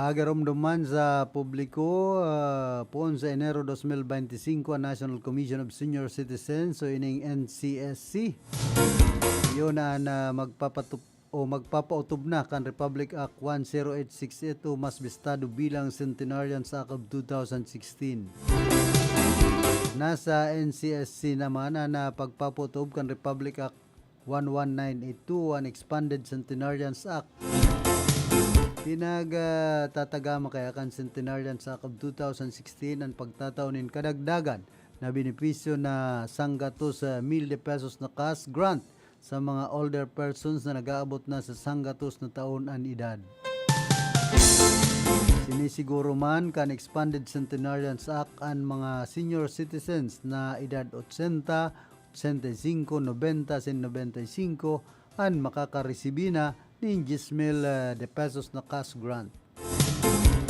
Pagiromdoman sa publiko, ah, poon sa Enero dos mil bente singko, ang National Commission of Senior Citizens o ining N C S C. Yun na, na magpapatup-, o magpapautob na kan Republic Act one zero eight six eight o mas bistado bilang Centenarians Act of two thousand sixteen. Nasa N C S C naman an, ah, pagpapautob kan Republic Act one one nine eight two, an Expanded Centenarians Act. Pinag, ah, tatagama kaya kan Centenarians Act of two thousand sixteen an pagtatao nin kadagdagan na benepisyo na sanggatos, ah, mil de pesos na cash grant sa mga older persons na nag-aabot na sa sanggatos na taon an edad. Sinisiguro man kan Expanded Centenarians Act an mga senior citizens na edad ochenta, ochenta y cinco, nobenta asin nobenta y cinco an makakaresibi na nin dyes mil, ah, de pesos na cash grant.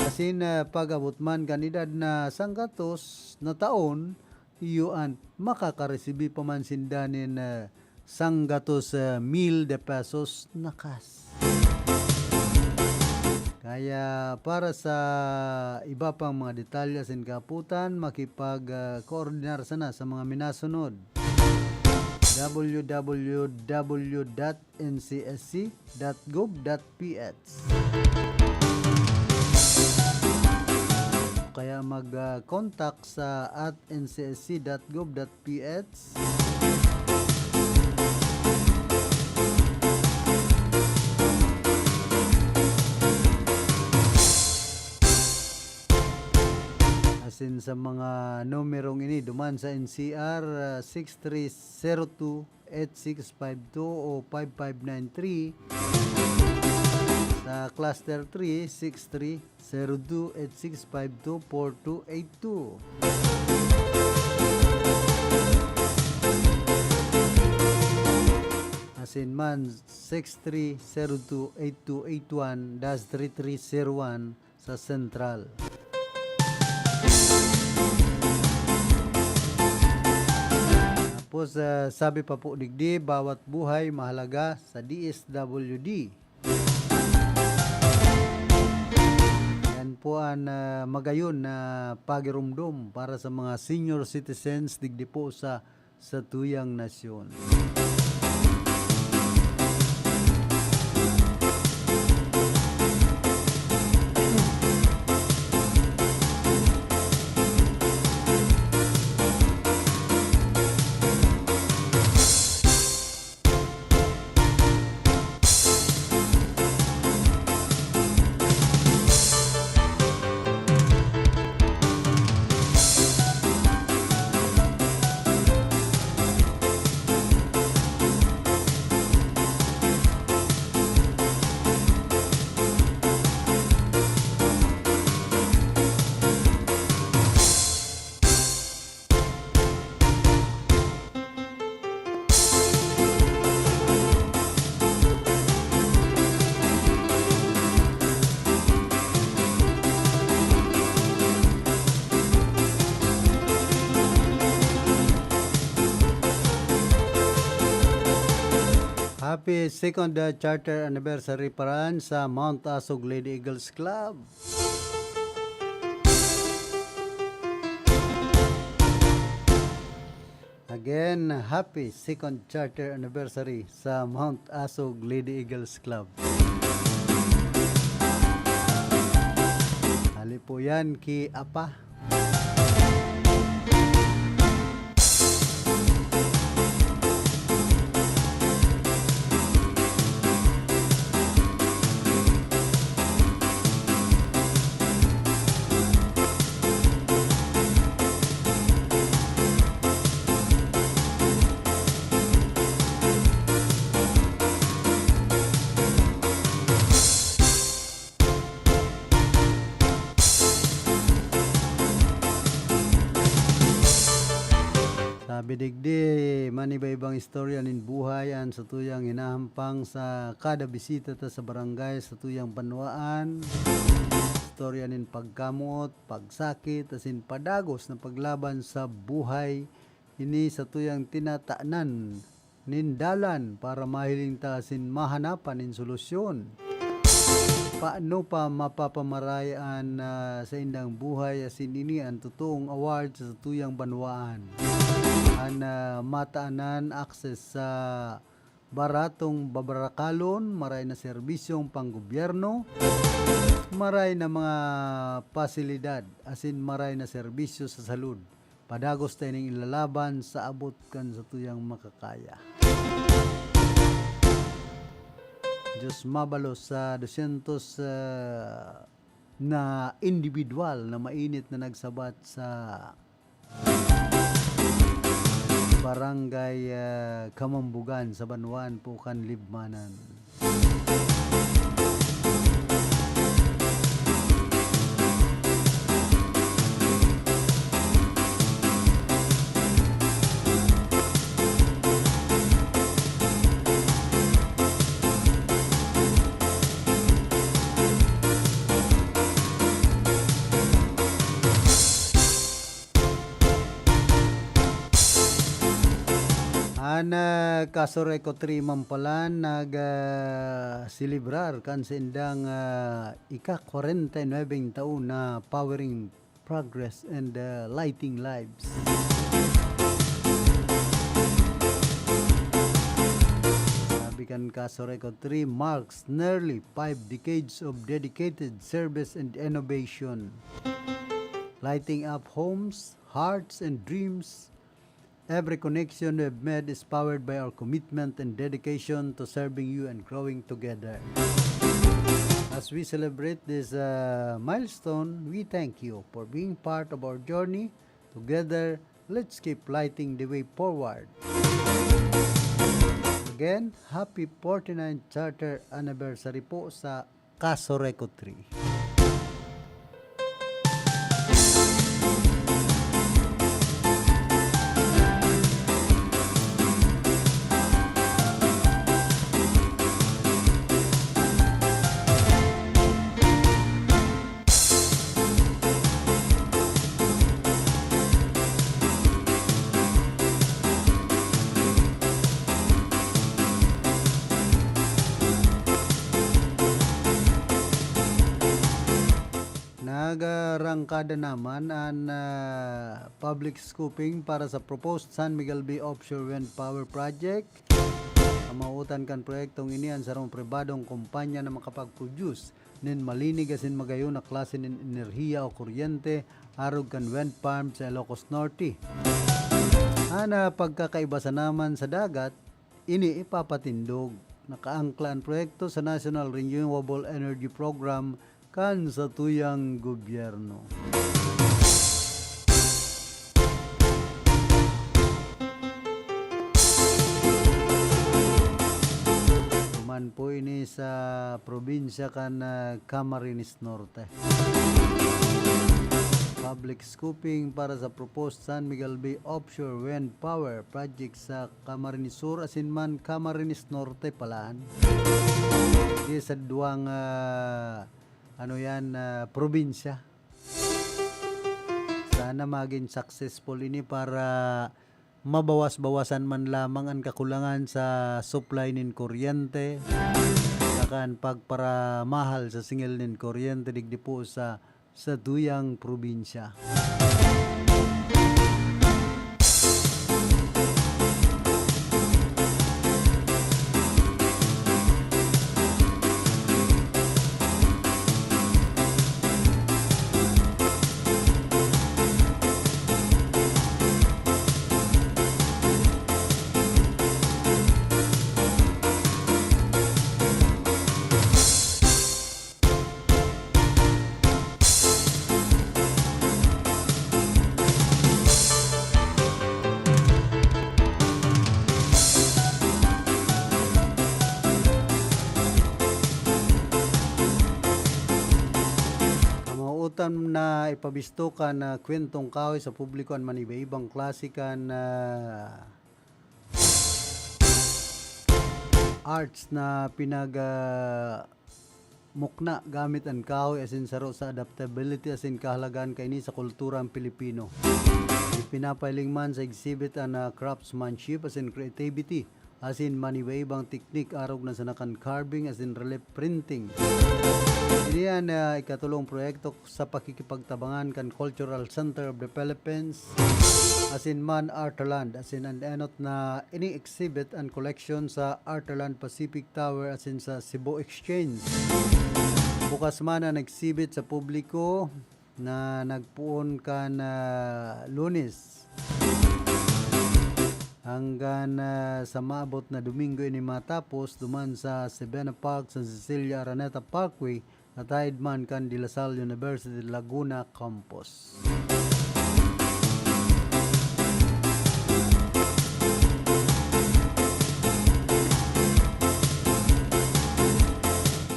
Asin, ah, pag-abot man kan edad na sanggatos na taon, iyo an makakaresibi pa man sinda nin, ah, sanggatos, ah, mil de pesos na cash. Kaya para sa iba pang mga detalye asin kaaputan, makipag, ah, koordinar sana sa mga minasunod: w w w dot n c s c dot gov dot p h o kaya mag, ah, contact sa at n c s c dot gov dot p h. Asin sa mga numerong ini, duman sa N C R, ah, six three zero two, eight six five two o five five nine three. Sa Cluster three, six three zero two, eight six five two, four two eight two. Asin man, six three zero two, eight two eight one dash three three zero one sa Sentral. Tapos, ah, sabi pa po digdi, bawat buhay mahalaga sa D S W D. Yan po an, ah, magayon na pagiromdom para sa mga senior citizens digdi po sa satuyang nasyon. Happy second, uh, charter anniversary paran sa Mount Asog Lady Eagles Club. Again, happy second charter anniversary sa Mount Asog Lady Eagles Club. Hali po yan ki Apa. Sabi digdi, maniba-ibang istorya nin buhay an satuyang hinahampang sa kada bisita ta sa barangay, satuyang banwaan. Istorya nin pagkamoot, pagsakit, asin padagos na paglaban sa buhay. Ini satuyang tinatanan nin dalan para mahiling ta asin mahanapan nin solusyon. Paano pa mapapamaray an, ah, saindang buhay asin ini an totoong award sa satuyang banwaan? An, ah, matanan access sa baratong babarakalon, maray na serbisyong panggobyerno, maray na mga pasilidad, asin maray na serbisyo sa salud. Padagos ta ining ilalaban sa abot kan satuyang makakaya. Diyos mabalos sa dosyentos, ah, na indibidwal na mainit na nagsabat sa Barangay, ah, Kamambugan sa Banwaan, Pukan, Libmanan. An, ah, Casureco Three Mampalan nag, ah, selebrar kan saindang, ah, ika-kwarenta y nuebeng taon na Powering Progress and, ah, Lighting Lives. Sabi kan Casureco Three marks nearly five decades of dedicated service and innovation, lighting up homes, hearts, and dreams. Every connection we've made is powered by our commitment and dedication to serving you and growing together. As we celebrate this, uh, milestone, we thank you for being part of our journey. Together, let's keep lighting the way forward. Again, happy forty-ninth charter anniversary po sa Casureco Three. Nagarangkada naman an, ah, public scoping para sa proposed San Miguel Bay Offshore Wind Power Project. Kamawot-an kan proyektong ini an sarong pribadong kompanya na makapag-produce nin malinig asin magayon na klase nin enerhiya o kuryente arog kan wind farm sa Ilocos Norte. An, ah, pagkakaiba sa naman sa dagat, ini ipapatindog. Nakaangkla an proyekto sa National Renewable Energy Program kan satuyang gobyerno. Duman po ini sa probinsya kan, ah, Camarines Norte. Public scoping para sa proposed San Miguel Bay Offshore Wind Power Project sa Camarines Sur asin man Camarines Norte palan. Di sa duwang, ah, ano yan, ah, probinsya. Sana magin successful ini para mabawas-bawasan man lamang an kakulangan sa supply nin kuryente, saka an pagparamahal sa singil nin kuryente digdi po sa, sa satuyang probinsya. Kamawot-an na ipabisto kan, ah, kwentong kahoy sa publiko an maniba-ibang klase kan, ah, arts na pinag, ah, mukna gamit an kahoy asin saro sa adaptability asin kahalagahan kaini sa kulturang Pilipino. Ipinapahiling man sa exhibit an, ah, craftsmanship asin creativity asin man iba-ibang teknik arog na sa nakan carving asin relief printing. Ini an, ah, ikatulong proyekto sa pakikipagtabangan kan Cultural Center of the Philippines asin man Artaland, asin an enot na ini exhibit an koleksyon sa Artaland Pacific Tower asin sa Cebu Exchange. Bukas man an exhibit sa publiko na nagpoon kan, ah, Lunes hanggan, ah, sa maabot na Domingo ini matapos duman sa Sebena Park, San Cecilia Araneta Parkway, at saind man kan De La Salle University Laguna Campus.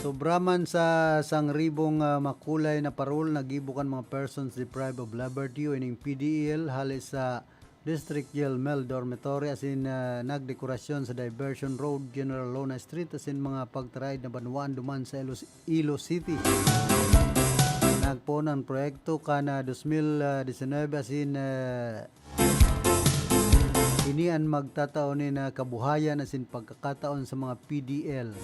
Sobra man sa sangribong, ah, makulay na parol na gibo kan mga persons deprived of liberty o ining P D L hale sa District Jail Male Dormitory asin, ah, nagdekorasyon sa Diversion Road, General Lona Street asin mga pagtaraid na banwaan duman sa Ilos-, Iloilo City. Nagpoon an proyekto kan, ah, dos mil disinuybe asin, ah, ini an magtatao nin, ah, kabuhayan asin pagkakataon sa mga P D L.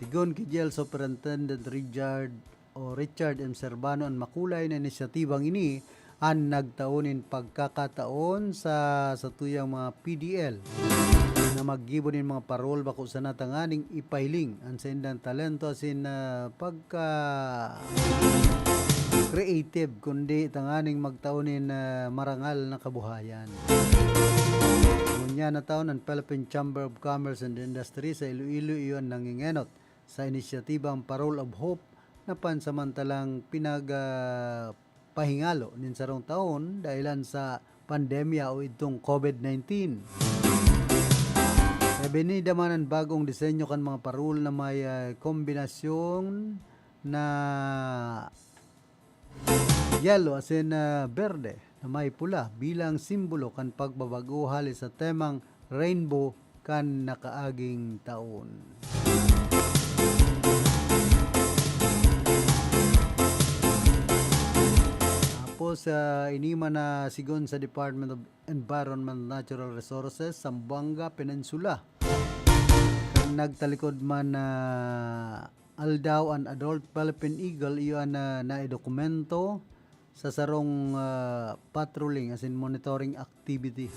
Sigon ki Jail Superintendent Richard o Richard M. Servano, an makulay na inisyatibang ini an nagtao nin pagkakataon sa satuyang mga P D L na maggibo nin mga parol bako sana tanganing ipahiling an saindang talento asin, ah, pagka-creative, kundi tanganing magtao nin, ah, marangal na kabuhayan. Ngunyan na taon, an Philippine Chamber of Commerce and Industry sa Iloilo iyo an nangengenot sa inisyatibang Parol of Hope na pansamantalang pinag, ah, pahingalo nin sarong taon dahelan sa pandemya o idtong COVID nineteen. Ibinida man an bagong disenyo kan mga parol na may, ah, kombinasyon na yelo asin, ah, berde na may pula bilang simbolo kan pagbabago hale sa temang rainbow kan nakaaging taon. Tapos, ah, ini man na sigon sa Department of Environment and Natural Resources, Zamboanga Peninsula. Kan nagtalikod man na aldaw, an adult Philippine Eagle iyo an, ah, naidokumento sa sarong, ah, patrolling asin monitoring activity.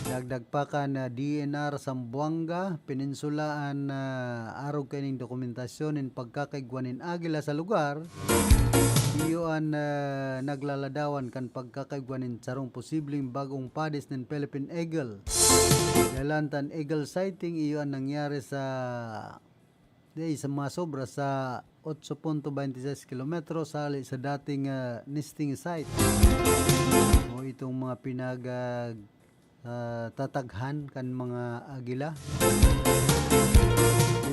Dagdag pa kan, ah, D N R Zamboanga Peninsula an, ah, arog kaining dokumentasyon nin pagkakaigwa nin agila sa lugar. Iyo an, ah, naglaladawan kan pagkakaigwa nin sarong posibleng bagong padis nin Philippine Eagle. Dahelan ta an eagle sighting, iyo an nangyari sa, di, sa mga sobra sa otso punto baynte sais kilometro hale sa dating, ah, nesting site o itong mga pinag, ah, ah, tataghan kan mga agila.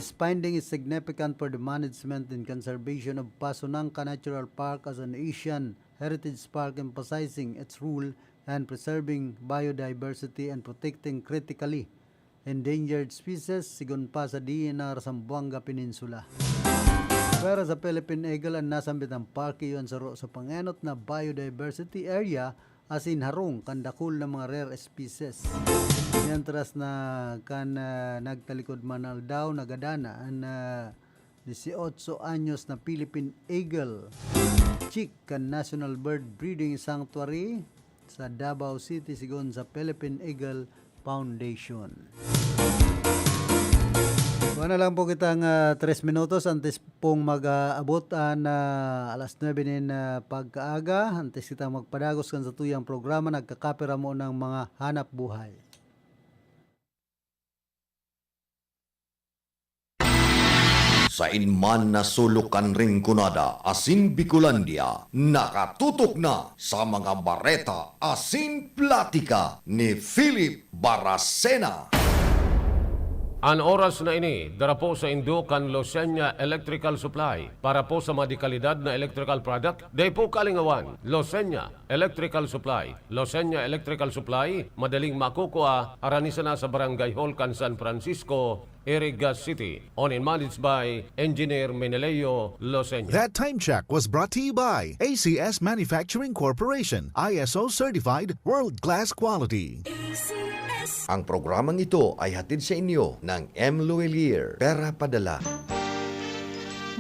This finding is significant for the management and conservation of Pasunangka Natural Park as an Asian Heritage Park, emphasizing its role in preserving biodiversity and protecting critically endangered species, sigon pa sa D N R Zamboanga Peninsula. Pwera sa Philippine Eagle an nasambitang parke, iyo an saro sa pangenot na biodiversity area asin harong kan dakul na mga rare species. Mientras na kan, ah, nagtalikod man na aldaw, nagadana an, ah, dieciocho anyos na Philippine Eagle Chick kan National Bird Breeding Sanctuary sa Davao City, sigon sa Philippine Eagle Foundation. Kuha na lang po kitang, ah, tres minutos antes pong mag-aabot an, ah, alas nuebe nin, ah, pagkaaga. Antes kitang magpadagos kan satuyang programa, nagkakapira mo ng mga hanap buhay. Sain man na sulok kan Rinconada asin Bicolandia, nakatutok na sa mga bareta asin platika ni Philip Baracena. An oras na ini, dara po saindo kan Losenya Electrical Supply. Para po sa mga dekalidad na electrical product, dai po kalingawan. Losenya Electrical Supply. Losenya Electrical Supply, madaling makukua, harani sana sa Barangay Hall kan San Francisco, Iriga City. Owned and managed by Engineer Meneleo Losenya. That time check was brought to you by A C S Manufacturing Corporation, I S O certified, world-class quality. A C S Ang programang ito ay hatid sa inyo ng M Luwilier, Pera Padala.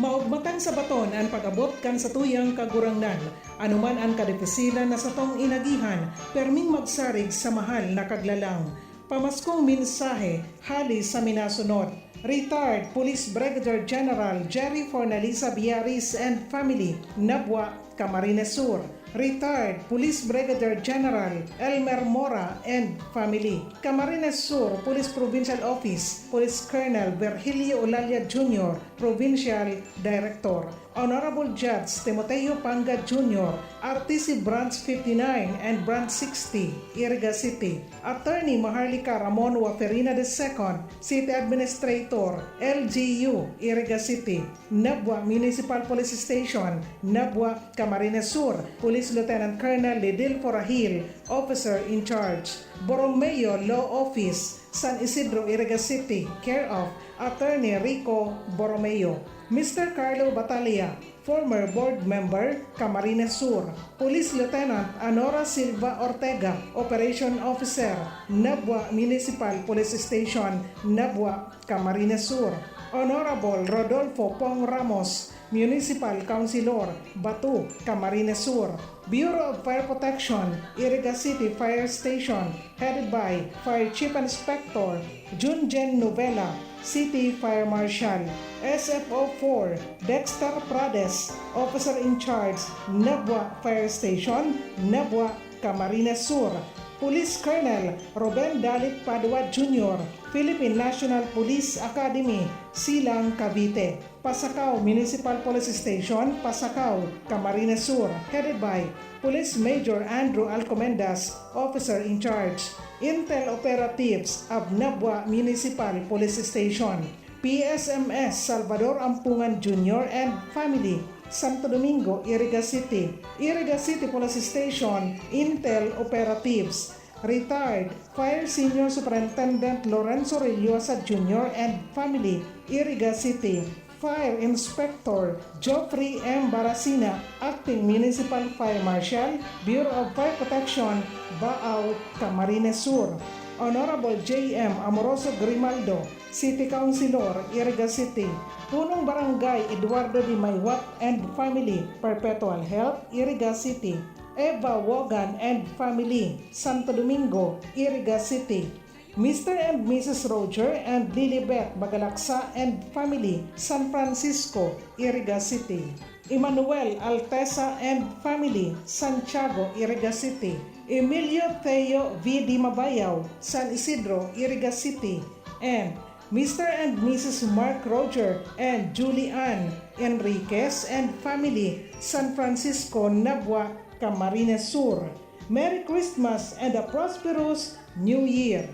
Maugmatan sa baton an pag-abot kan satuyang Kagurangnan. Anuman an kadipisilan na satong inagihan, perming magsarig sa mahal na Kaglalang. Pamaskong mensahe hali sa minasunod. Retired Police Brigadier General Jerry Fornalisa Biaris and family, Nabua, Camarines Sur. Retired Police Brigadier General Elmer Mora and family, Camarines Sur Police Provincial Office, Police Colonel Virgilio Olalia Junior, Provincial Director. Honorable Judge Timoteo Panga Junior, R T C Branch fifty-nine and Branch sixty, Iriga City. Attorney Maharlika Ramon Waferina the second, City Administrator, L G U, Iriga City. Nabua Municipal Police Station, Nabua, Camarines Sur, Police Lieutenant Colonel Lidil Forahil, Officer in Charge. Borromeo Law Office, San Isidro, Iriga City, care of Attorney Rico Borromeo. Mister Carlo Batalla, former board member, Camarines Sur. Police Lieutenant Anora Silva Ortega, Operation Officer, Nabua Municipal Police Station, Nabua, Camarines Sur. Honorable Rodolfo Pong Ramos, Municipal Councilor, Batu, Camarines Sur. Bureau of Fire Protection, Iriga City Fire Station, headed by Fire Chief Inspector Junjen Novela, City Fire Marshal. S F O four, Dexter Prades, Officer in Charge, Nabua Fire Station, Nabua, Camarines Sur. Police Colonel Ruben Dalit Padua Junior, Philippine National Police Academy, Silang, Cavite. Pasacao Municipal Police Station, Pasacao, Camarines Sur, headed by Police Major Andrew Alcomendas, Officer in Charge. Intel Operatives of Nabua Municipal Police Station. P S M S Salvador Ampungan Junior and family, Santo Domingo, Iriga City. Iriga City Police Station, Intel Operatives. Retired Fire Senior Superintendent Lorenzo Rellosa Junior and family, Iriga City. Fire Inspector Geoffrey M. Baracina, Acting Municipal Fire Marshal, Bureau of Fire Protection, Baao, Camarines Sur. Honorable J M Amoroso Grimaldo, City Councilor, Iriga City. Punong Barangay Eduardo de Maywat and family, Perpetual Health, Iriga City. Eva Wogan and family, Santo Domingo, Iriga City. Mister and Missus Roger and Lilibet Bagalaksa and family, San Francisco, Iriga City. Emmanuel Altesa and family, Santiago, Iriga City. Emilio Theo V. Di Mabayaw, San Isidro, Iriga City. And Mister and Missus Mark Roger and Julie Ann Enriquez and family, San Francisco, Nabua, Camarines Sur. Merry Christmas and a prosperous New Year!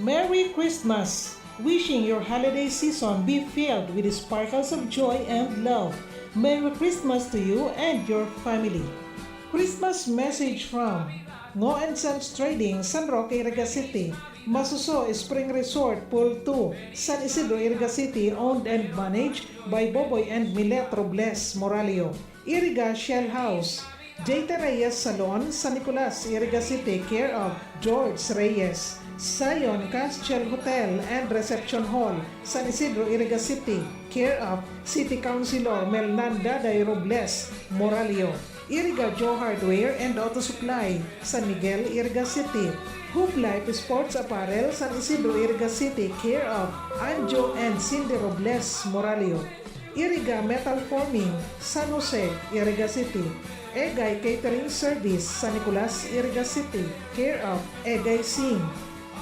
Merry Christmas! Wishing your holiday season be filled with sparkles of joy and love. Merry Christmas to you and your family. Christmas message from Ngo and Sons Trading, San Roque, Iriga City. Masuso Spring Resort, Pool two, San Isidro, Iriga City, owned and managed by Boboy and Milet Robles Moralio. Iriga Shell House, J T Reyes Salon, San Nicolas, Iriga City, care of George Reyes. Zion Castle Hotel and Reception Hall, San Isidro, Iriga City, care of City Councilor Melnanda Day Robles Moralio. Iriga Joe Hardware and Auto Supply, San Miguel, Iriga City. Hoop Life Sports Apparel, San Isidro, Iriga City, care of Anjo and Cindy Robles Moralio. Iriga Metal Forming, San Jose, Iriga City. Egay Catering Service, San Nicolas, Iriga City, care of Egay Singh.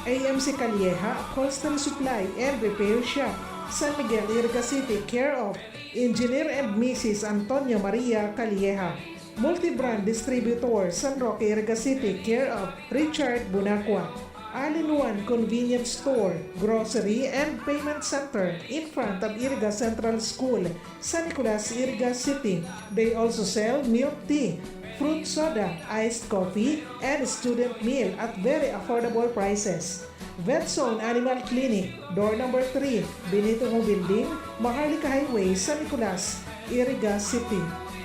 A M C Calleja, Upholstery Supply and Repair Shop, San Miguel, Iriga City, care of Engineer and Missus Antonio Maria Calleja. Multi-brand distributor, San Roque, Iriga City, care of Richard Bunacua. All-in-one convenience store, grocery, and payment center in front of Iriga Central School, San Nicolas, Iriga City. They also sell milk tea, fruit soda, iced coffee, and student meal at very affordable prices. Vet Zone Animal Clinic, door number three, Benito Ho Building, Maharlika Highway, San Nicolas, Iriga City.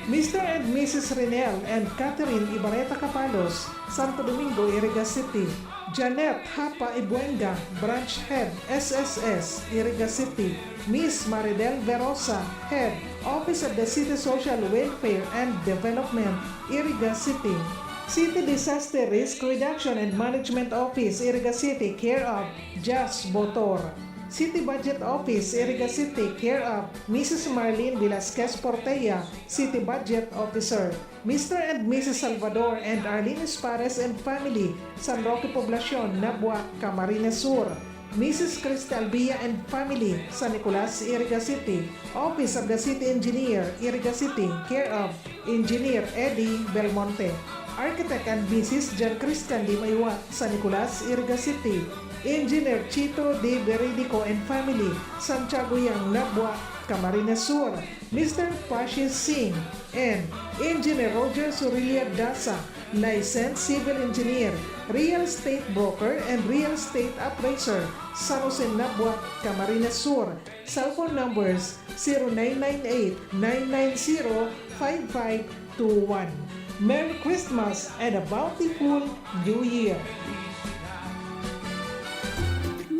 Mister and Missus Rinel and Catherine Ibareta Capalos, Santo Domingo, Iriga City. Janet Hapa Ibuenga, Branch Head, S S S, Iriga City. Miss Maridel Verosa, Head, Office of the City Social Welfare and Development, Iriga City. City Disaster Risk Reduction and Management Office, Iriga City, care of Jas Botor. City Budget Office, Iriga City, care of Missus Marlene Velasquez Portea, City Budget Officer. Mister and Missus Salvador and Arlene Espares and family, San Roque Poblacion, Nabua, Camarines Sur. Missus Cristal Villa and family, San Nicolas, Iriga City. Office of the City Engineer, Iriga City, care of Engineer Eddie Belmonte. Architect and Missus John Christian Di Maywat, San Nicolas, Iriga City. Engineer Chito De Veridico and family, Santiago Yang, Nabua, Camarines Sur. Mister Pashi Singh and Engineer Roger Surilia Dasa, licensed civil engineer, real estate broker and real estate appraiser, San Jose, Nabua, Camarines Sur. Cellphone numbers zero nine nine eight nine nine zero five five two one. Merry Christmas and a bountiful New Year!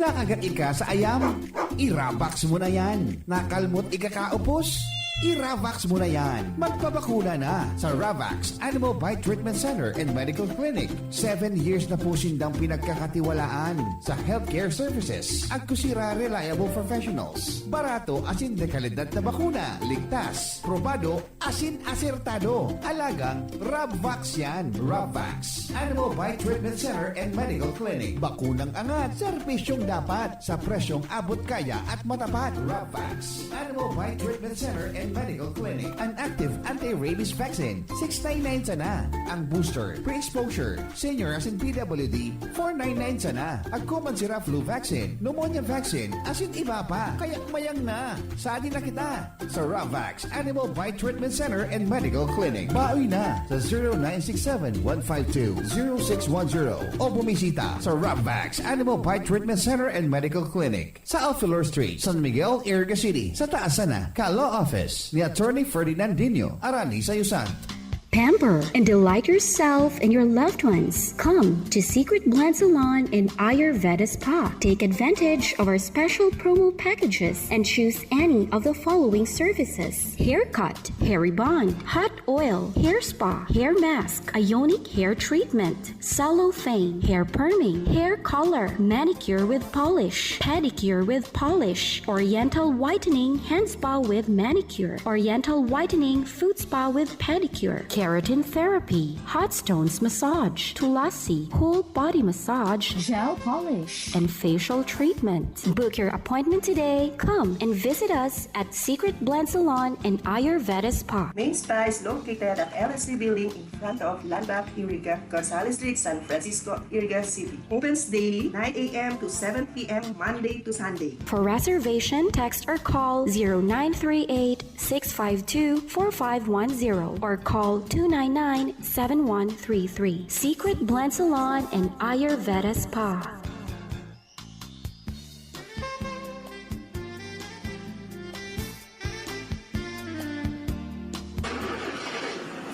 Nakagat ika sa ayam? Iravax mo na yan. Nakalmot ika kaupos? Iravax mo na yan. Magpabakuna na sa Ravax Animal Bite Treatment Center and Medical Clinic. Seven years na po sindang pinagkakatiwalaan sa healthcare services. Agkusira reliable professionals. Barato asin dekalidad na bakuna. Ligtas, probado, asin asertado. Alagang Rabvax yan. Rabvax. Animal Bite Treatment Center and Medical Clinic. Bakunang angat, serbisyong dapat, sa presyong abot kaya at matapat. Rabvax. Animal Bite Treatment Center and Medical Clinic. An active anti-rabies vaccine, six nine nine sana. Ang booster, pre-exposure, senior asin P W D, four nine nine sana. Agko man sira flu vaccine, pneumonia vaccine, asin iba pa. Kaya mayang na. Sadi na kita. Sa Ravax Animal Bite Treatment Center and Medical Clinic. Baoy na sa zero nine six seven one five two zero six one zero o bumisita sa Ravax Animal Bite Treatment Center and Medical Clinic sa Alfilor Street, San Miguel, Iriga City, sa taas sana ka Law Office ni Attorney Ferdinand Dino, Arani Sayusan. Pamper and delight yourself and your loved ones. Come to Secret Blend Salon and Ayurveda Spa. Take advantage of our special promo packages and choose any of the following services: haircut, hair rebond, hot oil, hair spa, hair mask, ionic hair treatment, cellophane, hair perming, hair color, manicure with polish, pedicure with polish, oriental whitening, hand spa with manicure, oriental whitening, foot spa with pedicure, keratin therapy, hot stones massage, tulasi, whole body massage, gel polish, and facial treatment. Book your appointment today. Come and visit us at Secret Blend Salon and Ayurveda Spa. Main Spa is located at L S C Building in front of Landmark Iriga, Gonzales Street, San Francisco, Iriga City. Opens daily, nine a.m. to seven p.m., Monday to Sunday. For reservation, text or call zero nine three eight six five two four five one zero or call two nine nine seven one three three. Secret Blend Salon and Ayurveda Spa.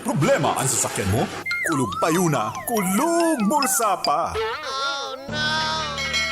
Problema an sasakyan mo? Kulog payo na, kulog bulsa pa!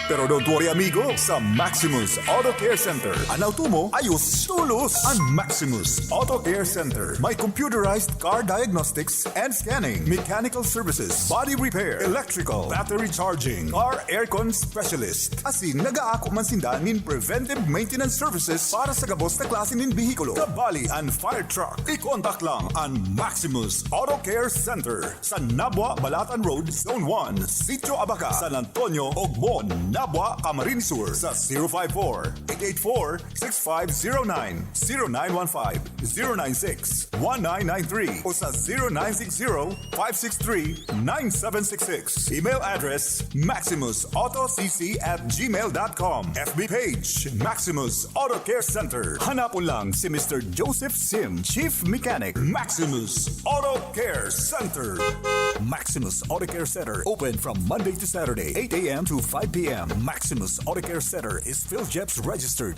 Pero don't worry, amigo, sa Maximus Auto Care Center, an auto mo ayos tolos. An Maximus Auto Care Center may computerized car diagnostics and scanning, mechanical services, body repair, electrical, battery charging, car aircon specialist. Asin nagaako man sinda nin preventive maintenance services para sa gabos na klase nin behikulo, kabali an fire truck. I-contact lang an Maximus Auto Care Center sa Nabua, Balatan Road, Zone one, Sitio Abaca, San Antonio, Ogbon, Nabua, Camarines Sur sa zero five four, eight eight four, six five zero nine, zero nine one five, zero nine six, one nine nine three o sa zero nine six zero, five six three, nine seven six six. Email address, maximus auto c c at gmail dot com. F B page, Maximus Auto Care Center. Hanapon lang si Mister Joseph Sim, Chief Mechanic, Maximus Auto Care Center. Maximus Auto Care Center, open from Monday to Saturday, eight a m to five p m. Maximus Auto Care Center is PhilGEPS registered.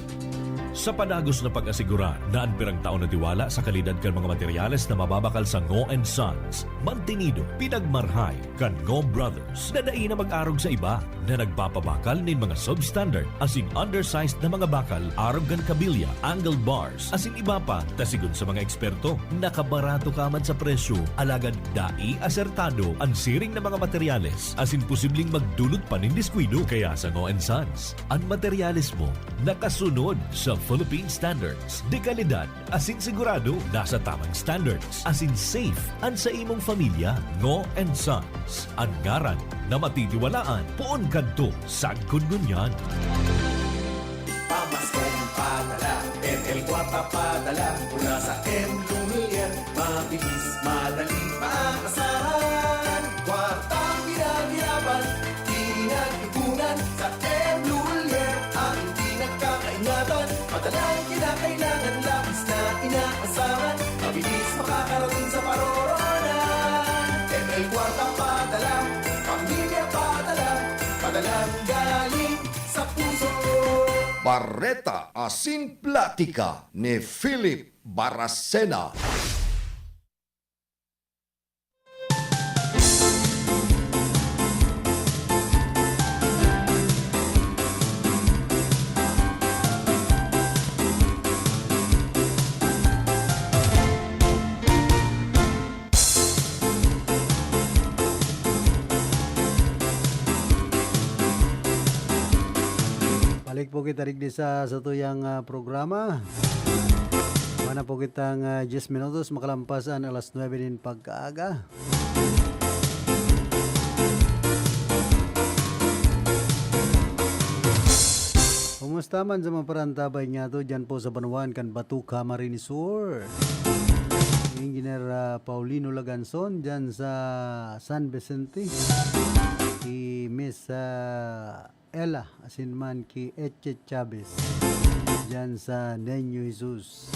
Sa padagos na pag-asigurar na an pirang taon na tiwala sa kalidad kan mga materyales na mababakal sa Ngo and Sons, mantinido, pinagmarhay kan Ngo Brothers na dai na mag-arog sa iba na nagpapabakal nin mga substandard asin undersized na mga bakal arog kan kabilya, angled bars, asin iba pa, ta sigon sa mga eksperto, nakabarato ka man sa presyo, alagad dai asertado an siring na mga materyales asin posibleng magdulot pa nin diskuido. Kaya sa Ngo and Sons, an materyales mo nakasunod sa Philippine standards de kalidad asin sigurado nasa tamang standards asin safe an sa imong pamilya. Ngo and Sons, an ngaran na matitiwalaan poon kadto sagkod ngunyan. Pamaskong padala, M L Kwarta padala, mula sa M Lumiere, mabilis, madali, maasahan. Kwartang pinaghirapan, pinag-ipunan, sa M Lumiere, ang hindi nagkakaingatan. Madalang kinakailangan, labis na inaasahan, mabilis makakarating sa paroroonan. M L Kwarta padala, pamilya padala, padalang galing sa puso. Bareta asin Platika ni Philip Baracena. Balik po kita digdi sa satuyang, ah, programa. Wala na po kitang, ah, diyes minutos makalampas an alas nuebe nin pagkaaga. Kumusta man sa mga parantabay niyato diyan po sa banwaan kan Bato, Camarines Sur? Engineer, ah, Paulino Laganson diyan sa San Vicente. Si Miss, ah, Ella asin man ki Eche Chavez diyan sa Niño Jesus.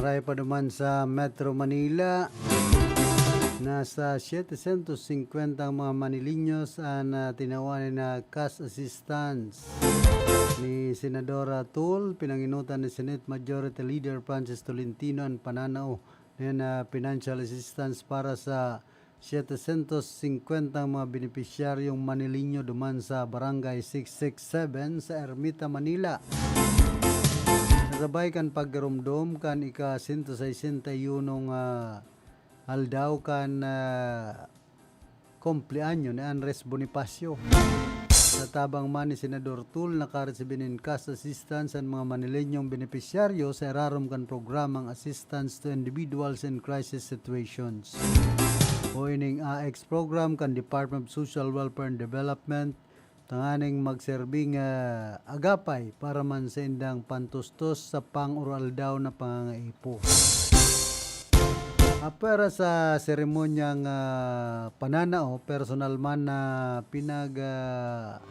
Maray pa duman sa Metro Manila, nasa setecientos cincuenta ang mga Manilinyos an, ah, tinawan na cash assistance ni Senadora Tul. Pinanginutan ni Senate Majority Leader Francis Tolentino an pananao nin, ah, financial assistance para sa setecientos cincuenta mga benepisyaryong Manileño duman sa Barangay six six seven sa Ermita, Manila. Kasabay kan pagkaromdom kan ika-sento sesenta y uno nga aldaw kan, ah, kumpleanyo ni Andres Bonifacio. Sa tabang man ni Senador Tul, nakaresibi nin cash assistance an mga Manileñong benepisyaryo sa irarom kan programang Assistance to Individuals in Crisis Situations o ining A X program kan Department of Social Welfare and Development, tanganing magserbing, ah, agapay para man saindang pantustos sa pang-oroaldaw na pangangaipo. Apwera sa seremonyang, ah, pananao, personal man na pinag, ah,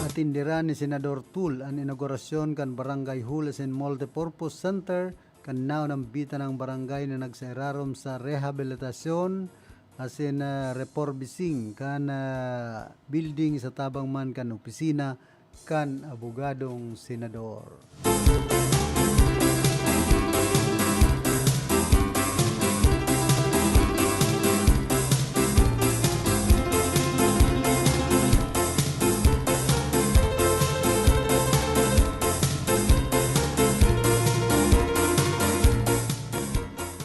atinderan ni Senador Tul an inaugurasyon kan Barangay Hall asin Multipurpose Center kan naunambitan ang barangay na nagsairarom sa rehabilitasyon asin, ah, refurbishing kan, ah, building sa tabang man kan opisina kan abogadong senador.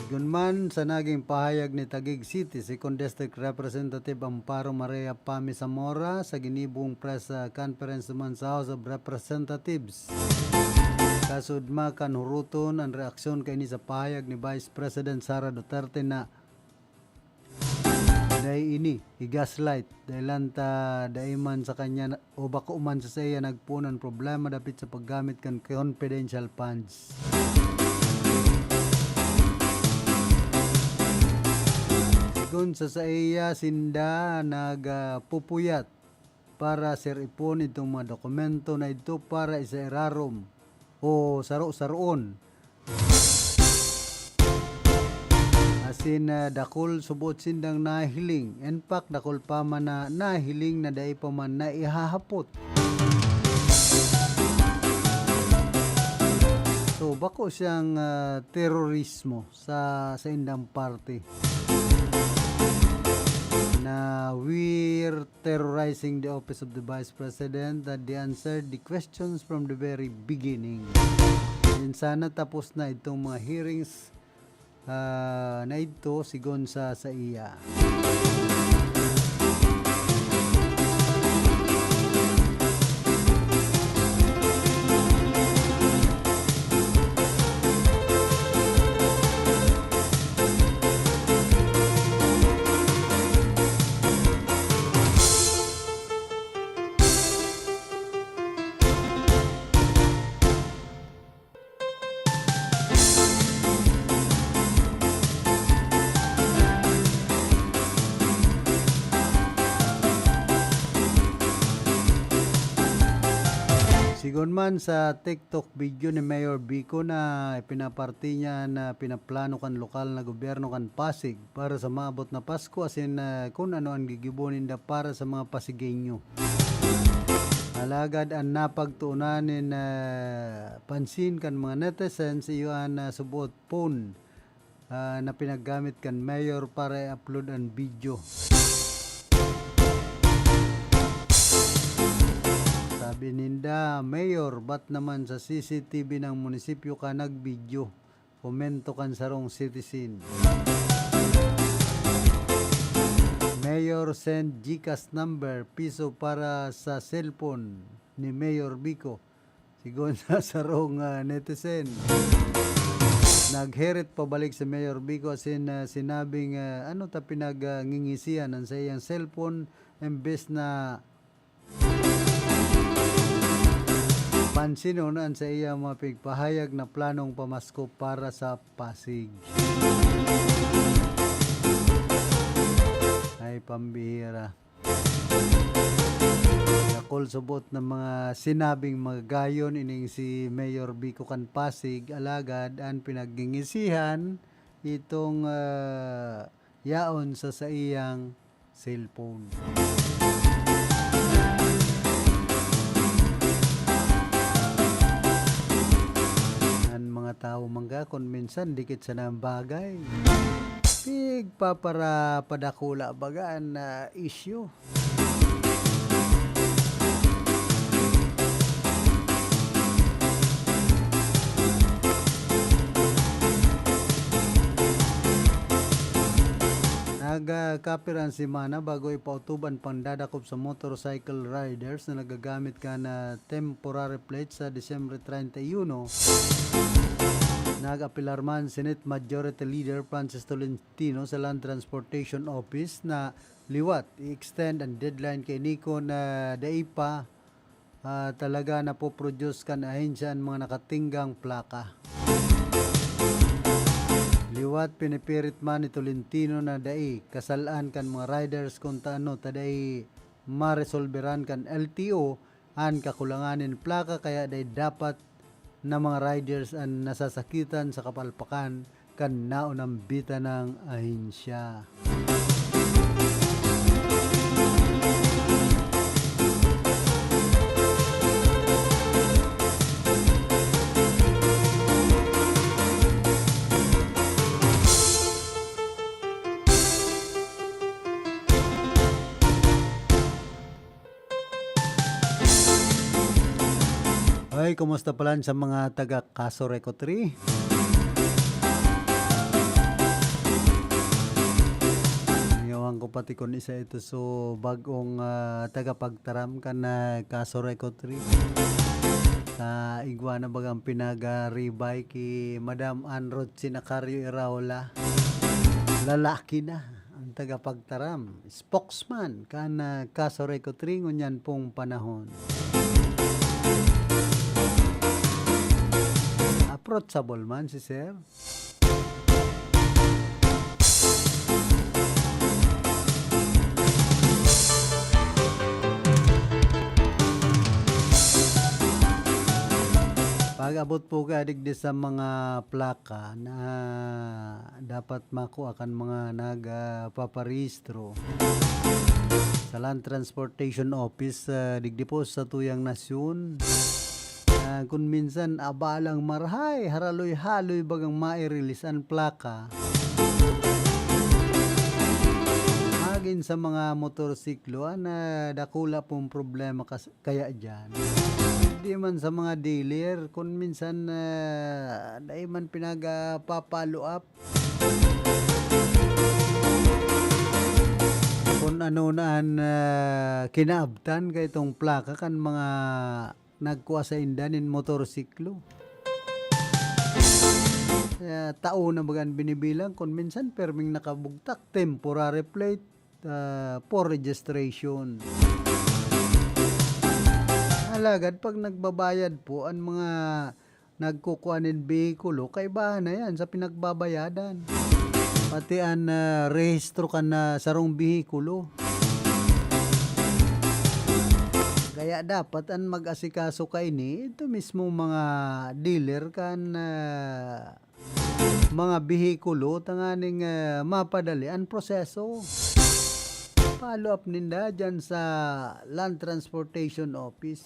Sigun man sa naging pahayag ni Taguig City Second District Representative Amparo Maria Pami Zamora sa ginibong press, ah, conference duman sa House of Representatives, kasudma kan huroton an reaksyon kaini sa pahayag ni Vice President Sara Duterte na dai ini i-gaslight, dai lang ta dai man sa kanya na, o bako man sa saiya nagpoon an problema dapit sa paggamit kan confidential funds. Sigun sa saiya, sinda nagpupuyat para sa ipon itong mga dokumento na ito para isairarom o saro-saroon. Asin, ah, dakul subot sindang nahiling. In fact, dakul pa man na nahiling na dai pa man naihahapot. So, bako siyang, ah, terorismo sa, sa indang parte na we're terrorizing the office of the Vice President that they answered the questions from the very beginning. Yan sana tapos na itong mga hearings, ah, na ito, sigon sa, sa iya. Sigon man sa TikTok video ni Mayor Vico na ipinaparti niya na pinaplano kan lokal na gobyerno kan Pasig para sa maabot na Pasko asin, ah, kun ano an gigibo ninda para sa mga Pasigueño. Alagad an napagtuonan nin, ah, pansin kan mga netizens iyo an, ah, subot phone, ah, na pinaggamit kan mayor para i-upload an video. Sabi ninda, "Mayor, ba't naman sa C C T V ng munisipyo ka nag-video?" Komento kan sarong citizen. Mayor send GCash number, piso para sa cellphone ni Mayor Vico. Sigon sa sarong, ah, netizen. Naghirit pabalik si Mayor Vico asin, ah, sinabing, ah, ano ta pinag, ah, ngingisihan an saiyang cellphone, imbes na pansinon an saiyang mga pigpahayag na planong pamasko para sa Pasig. Ay, pambihira. Dakul subot na mga sinabing magagayon ining si Mayor Vico kan Pasig, alagad an pinagngingisihan itong, ah, yaon sa saiyang cellphone. An mga tawo man ka, kun minsan, dikit sana an bagay. Pigpapara-, padakula baga an, ah, issue. Nagkapira an semana bago ipautob an pandadakop sa motorcycle riders na nagagamit kan, ah, temporary plate sa Disyembre treinta y uno. Nag-apelar man Senate Majority Leader Francis Tolentino sa Land Transportation Office na liwat i-extend an deadline kaini kun, ah, dai pa ah, talaga napoproduce kan ahensya an mga nakatinggang plaka. Liwat pinipirit man ni Tolentino na dai kasal-an kan mga riders kun ta ano ta dai maresolberan kan L T O an kakulangan nin plaka, kaya dai dapat na mga riders an nasasakitan sa kapalpakan kan naunambitan ng ahensya. Ay, kumusta pala sa mga taga Caso Recotory? Nayawan ko pati kun isa ito so bag-ong, ah, tagapagtaram kan, ah, Caso Recotory. Sa igwa na bagang pinagaribay ki Madam Ann Rochi Nacario Iraola. Lalaki na ang tagapagtaram. Spokesman kan, ah, Caso Recotory ngunyan pong panahon. Approachable man si Sir. Pag-abot po ka digdi sa mga plaka na dapat makua kan mga nagpaparehistro sa Land Transportation Office, ah, digdi po sa tuyang nasyon. Ah, kun minsan, abalang marahay, haraloy-haloy bagang mai-release an plaka. Magin sa mga motorsiklo, ah, na dakula pong problema kas-, kaya diyan. Di man sa mga dealer, kun minsan, ah, dai man pinagpa-follow up. Kun ano na an, ah, kinaabtan kaitong plaka kan mga nagkua sainda nin motorsiklo. Kaya tao na baga an binibilang, kun minsan perming nakabugtak, temporary plate, ah, for registration. Alagad pag nagbabayad po an mga nagkukua nin behikulo, kaibahan na yan sa pinagbabayadan. Pati an, ah, rehistro kan, ah, sarong behikulo. Kaya dapat an mag-asikaso kaini, ito mismo mga dealer kan, ah, mga behikulo tanganing, ah, mapadali an proseso. Follow up ninda dyan sa Land Transportation Office.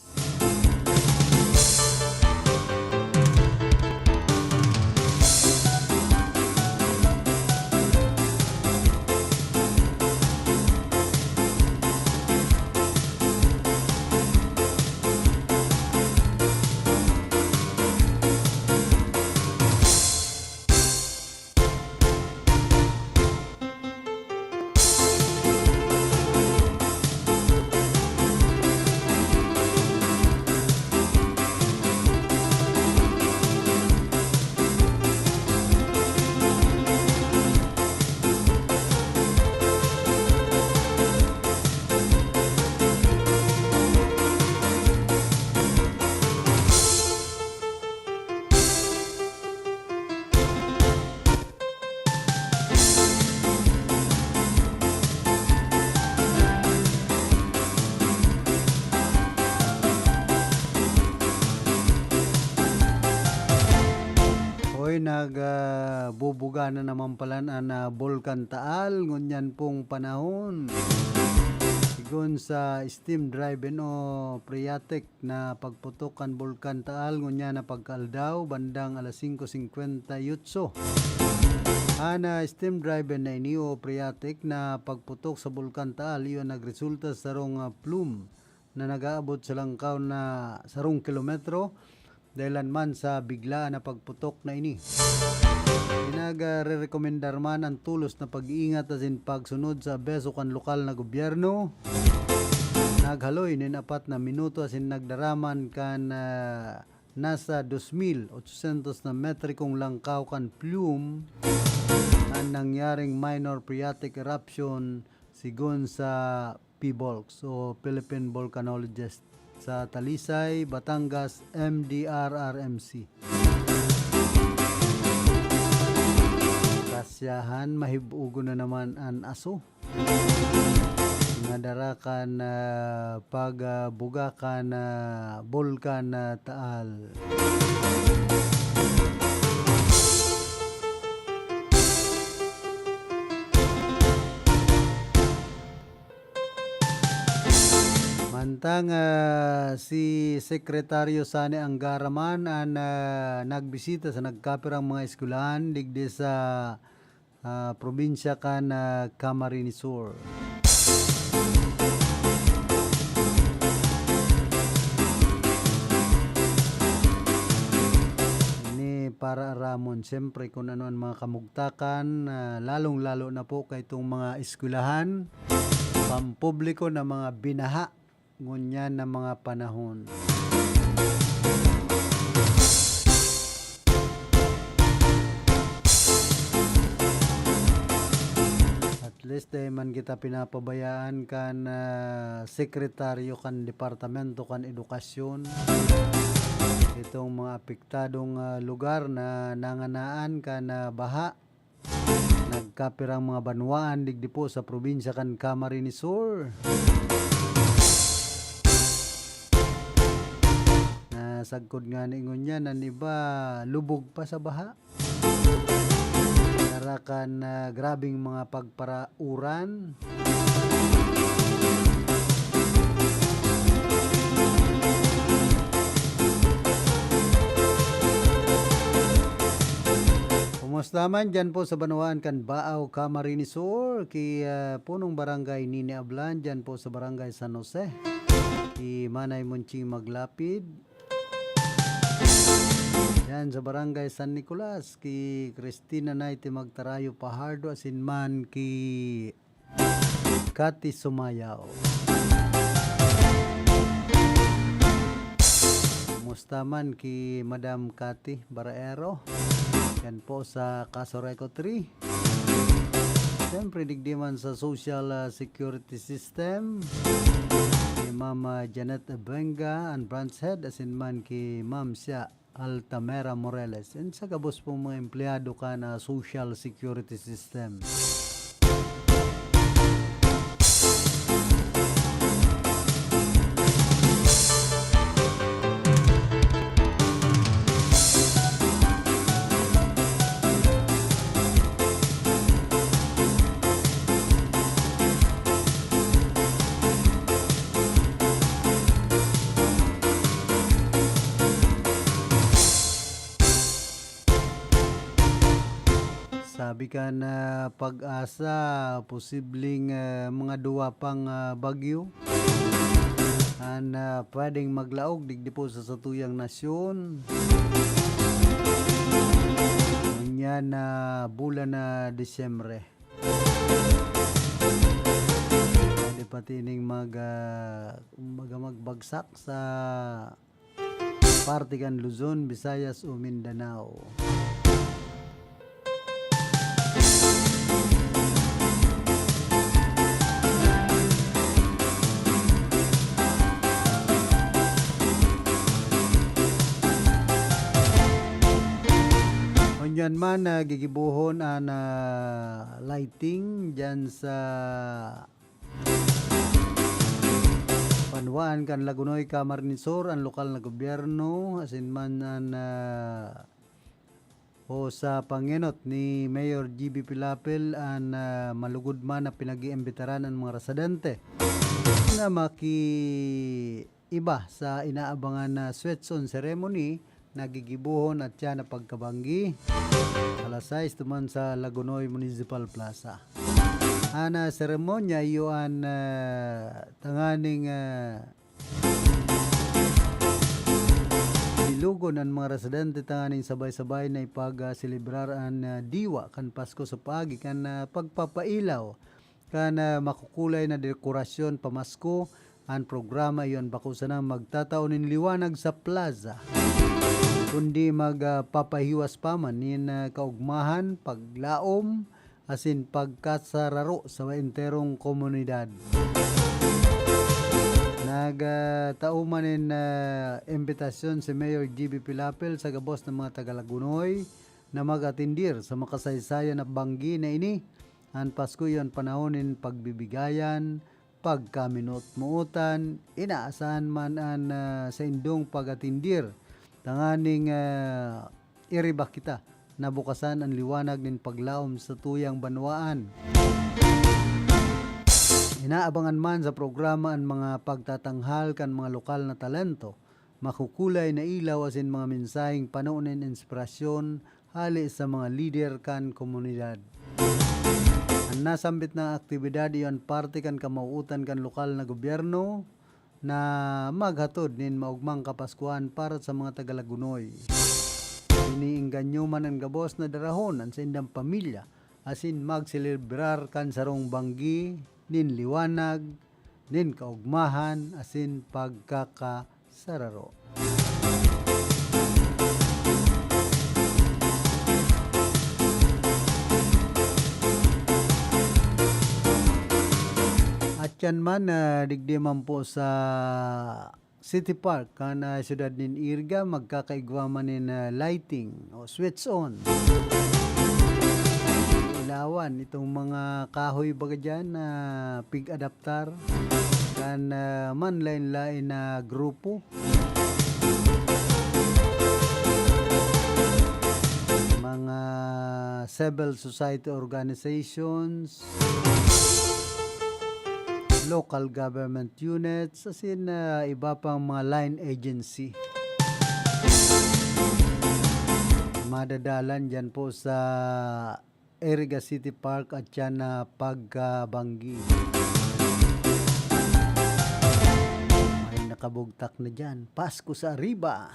Hoy, nag, ah, bubuga na naman pala an, ah, Bulkan Taal ngunyan pong panahon. Sigon sa steam driven o phreatic na pagputok kan Bulkan Taal ngunyan na pagkaaldaw, bandang alas singko singkwenta y otso. An, ah, steam driven na ini o phreatic na pagputok sa Bulkan Taal, iyo nagresulta sa sarong, ah, plume na nag-aabot sa langkaw na sarong kilometro, dahelan man sa biglaan na pagputok na ini. Pinagrerekomendar man an tolos na pag-iingat asin pagsunod sa abiso kan lokal na gobyerno. Naghaloy nin apat na minuto asin nagdaraman kan, ah, nasa dos mil otsosyentos na metrikong langkaw kan plume an nangyaring minor phreatic eruption, sigon sa PHIVOLCS o Philippine Volcanologist sa Talisay, Batangas, M D R R M C. Kasyahan, mahib-ugon na naman an aso. Nadara kan, ah, pag, ah, buga kan, ah, Bulkan, ah, Taal. Mantang, ah, si Sekretaryo Sonny Angara man an, ah, nagbisita sa nagkapirang mga eskwelahan digdi sa, ah, probinsya kan, ah, Camarines Sur. Ini para aramon, siyempre, kun ano an mga kamugtakan, ah, lalong-lalo na po kaitong mga eskwelahan, pampubliko na mga binaha ngunyan na mga panahon. At least, dai man kita pinapabayaan kan, ah, sekretaryo kan Departamento kan Edukasyon. Itong mga apektadong, ah, lugar na nanganaan kan, ah, baha. Nagkapirang mga banwaan digdi po sa probinsya kan Camarines Sur. Na sagkod ngani ngunyan, an iba lubog pa sa baha. Dara kan, ah, grabeng mga pagparauran. Kumusta man dyan po sa banwaan kan Baao, Camarines Sur, ki, ah, punong barangay Nini Ablan, dyan po sa barangay San Jose, ki Manay Monching Maglapid. Yan, sa barangay San Nicolas, ki Christina Naite Magtarayo Pahardo, asin man ki Cathy Sumayaw. Kumusta man ki Madam Cathy Baraero? Yan po sa Casureco three. Siyempre, digdi man sa Social, ah, Security System, ki Ma'am, ah, Janet Abenga, an branch head, asin man ki Ma'am siya, Altamera Morales. And sa gabos pong mga empleyado kan Social Security System. Sabi kan, ah, PAGASA, posibleng, ah, mga duwa pang, ah, bagyo an, ah, pwedeng maglaog digdi po sa satuyang nasyon ngunyan na bulan na Disyembre. Pwede pati ning mag, ah, kumbaga, magbagsak sa parte kan Luzon, Visayas o Mindanao. Ngunyan man, ah, gigibohon an, ah, lighting dyan sa banwaan kan Lagonoy, Camarines Sur, an lokal na gobyerno, asin man an, ah, o sa pangenot ni Mayor G B Pilapil, an, ah, malugod man na pinag-iimbitaran an mga residente na makiiba sa inaabangan na sweats on ceremony na gigibohon at siya na pagkabanggi alas sais duman sa Lagonoy Municipal Plaza. An, ah, seremonya iyo an, ah, tanganing, ah, Logon an mga residente tanganing sabay-sabay na ipag-, ah, selebrar an, ah, diwa kan Pasko sa paagi kan, ah, pagpapailaw kan, ah, makukulay na dekorasyon pamasko. An programa iyo an bako sana magtatao nin liwanag sa plaza, kundi mag, ah, papahiwas pa man nin, ah, kaugmahan, paglaom, asin pagkasararo sa enterong komunidad. Nag, ah, tao man nin, ah, imbitasyon si Mayor G B Pilapil sa gabos na mga taga-Lagonoy na mag-atindir sa makasaysayan na banggi na ini. An Pasko iyo an panahon nin pagbibigayan, pagkaminot-mootan, inaasahan man an, ah, saindong pag-atindir tanganing, ah, iriba kita na bukasan an liwanag nin paglaom sa tuyang banwaan. Inaabangan man sa programa an mga pagtatanghal kan mga lokal na talento, makukulay na ilaw asin mga mensaheng pano nin inspirasyon hale sa mga lider kan komunidad. An nasambit na aktibidad iyo an parte kan kamawootan kan lokal na gobyerno na maghatod nin maogmang Kapaskuhan para sa mga taga-Lagonoy. Iniengganyo man an gabos na darahon an saindang pamilya asin magselebrar kan sarong banggi nin liwanag, nin kaogmahan, asin pagkakasararo. At yan man, ah, digdi man po sa City Park kan, ah, siyudad nin Iriga, magkakaigwa man nin, ah, lighting o switch on. Ilawan itong mga kahoy baga dyan na pig-adaptar kan, ah, manlain-lain na grupo. Mga civil society organizations, local government units, asin, ah, iba pang mga line agency. Madadalan dyan po sa Iriga City Park at yan na pagkabanggi. May nakabugtak na dyan. Pasko sa Arriba!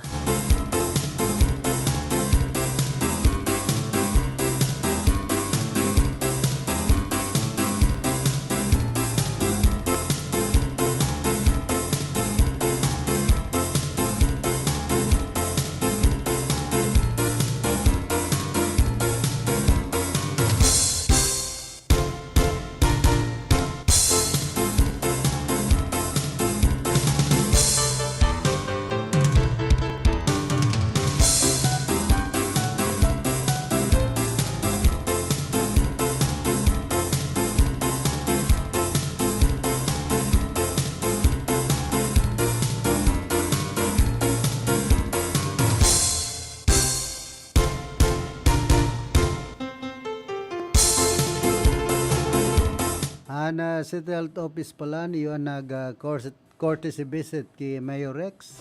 An, ah, City Health Office pala, iyo an nag, ah, course courtesy visit ki Mayor Rex.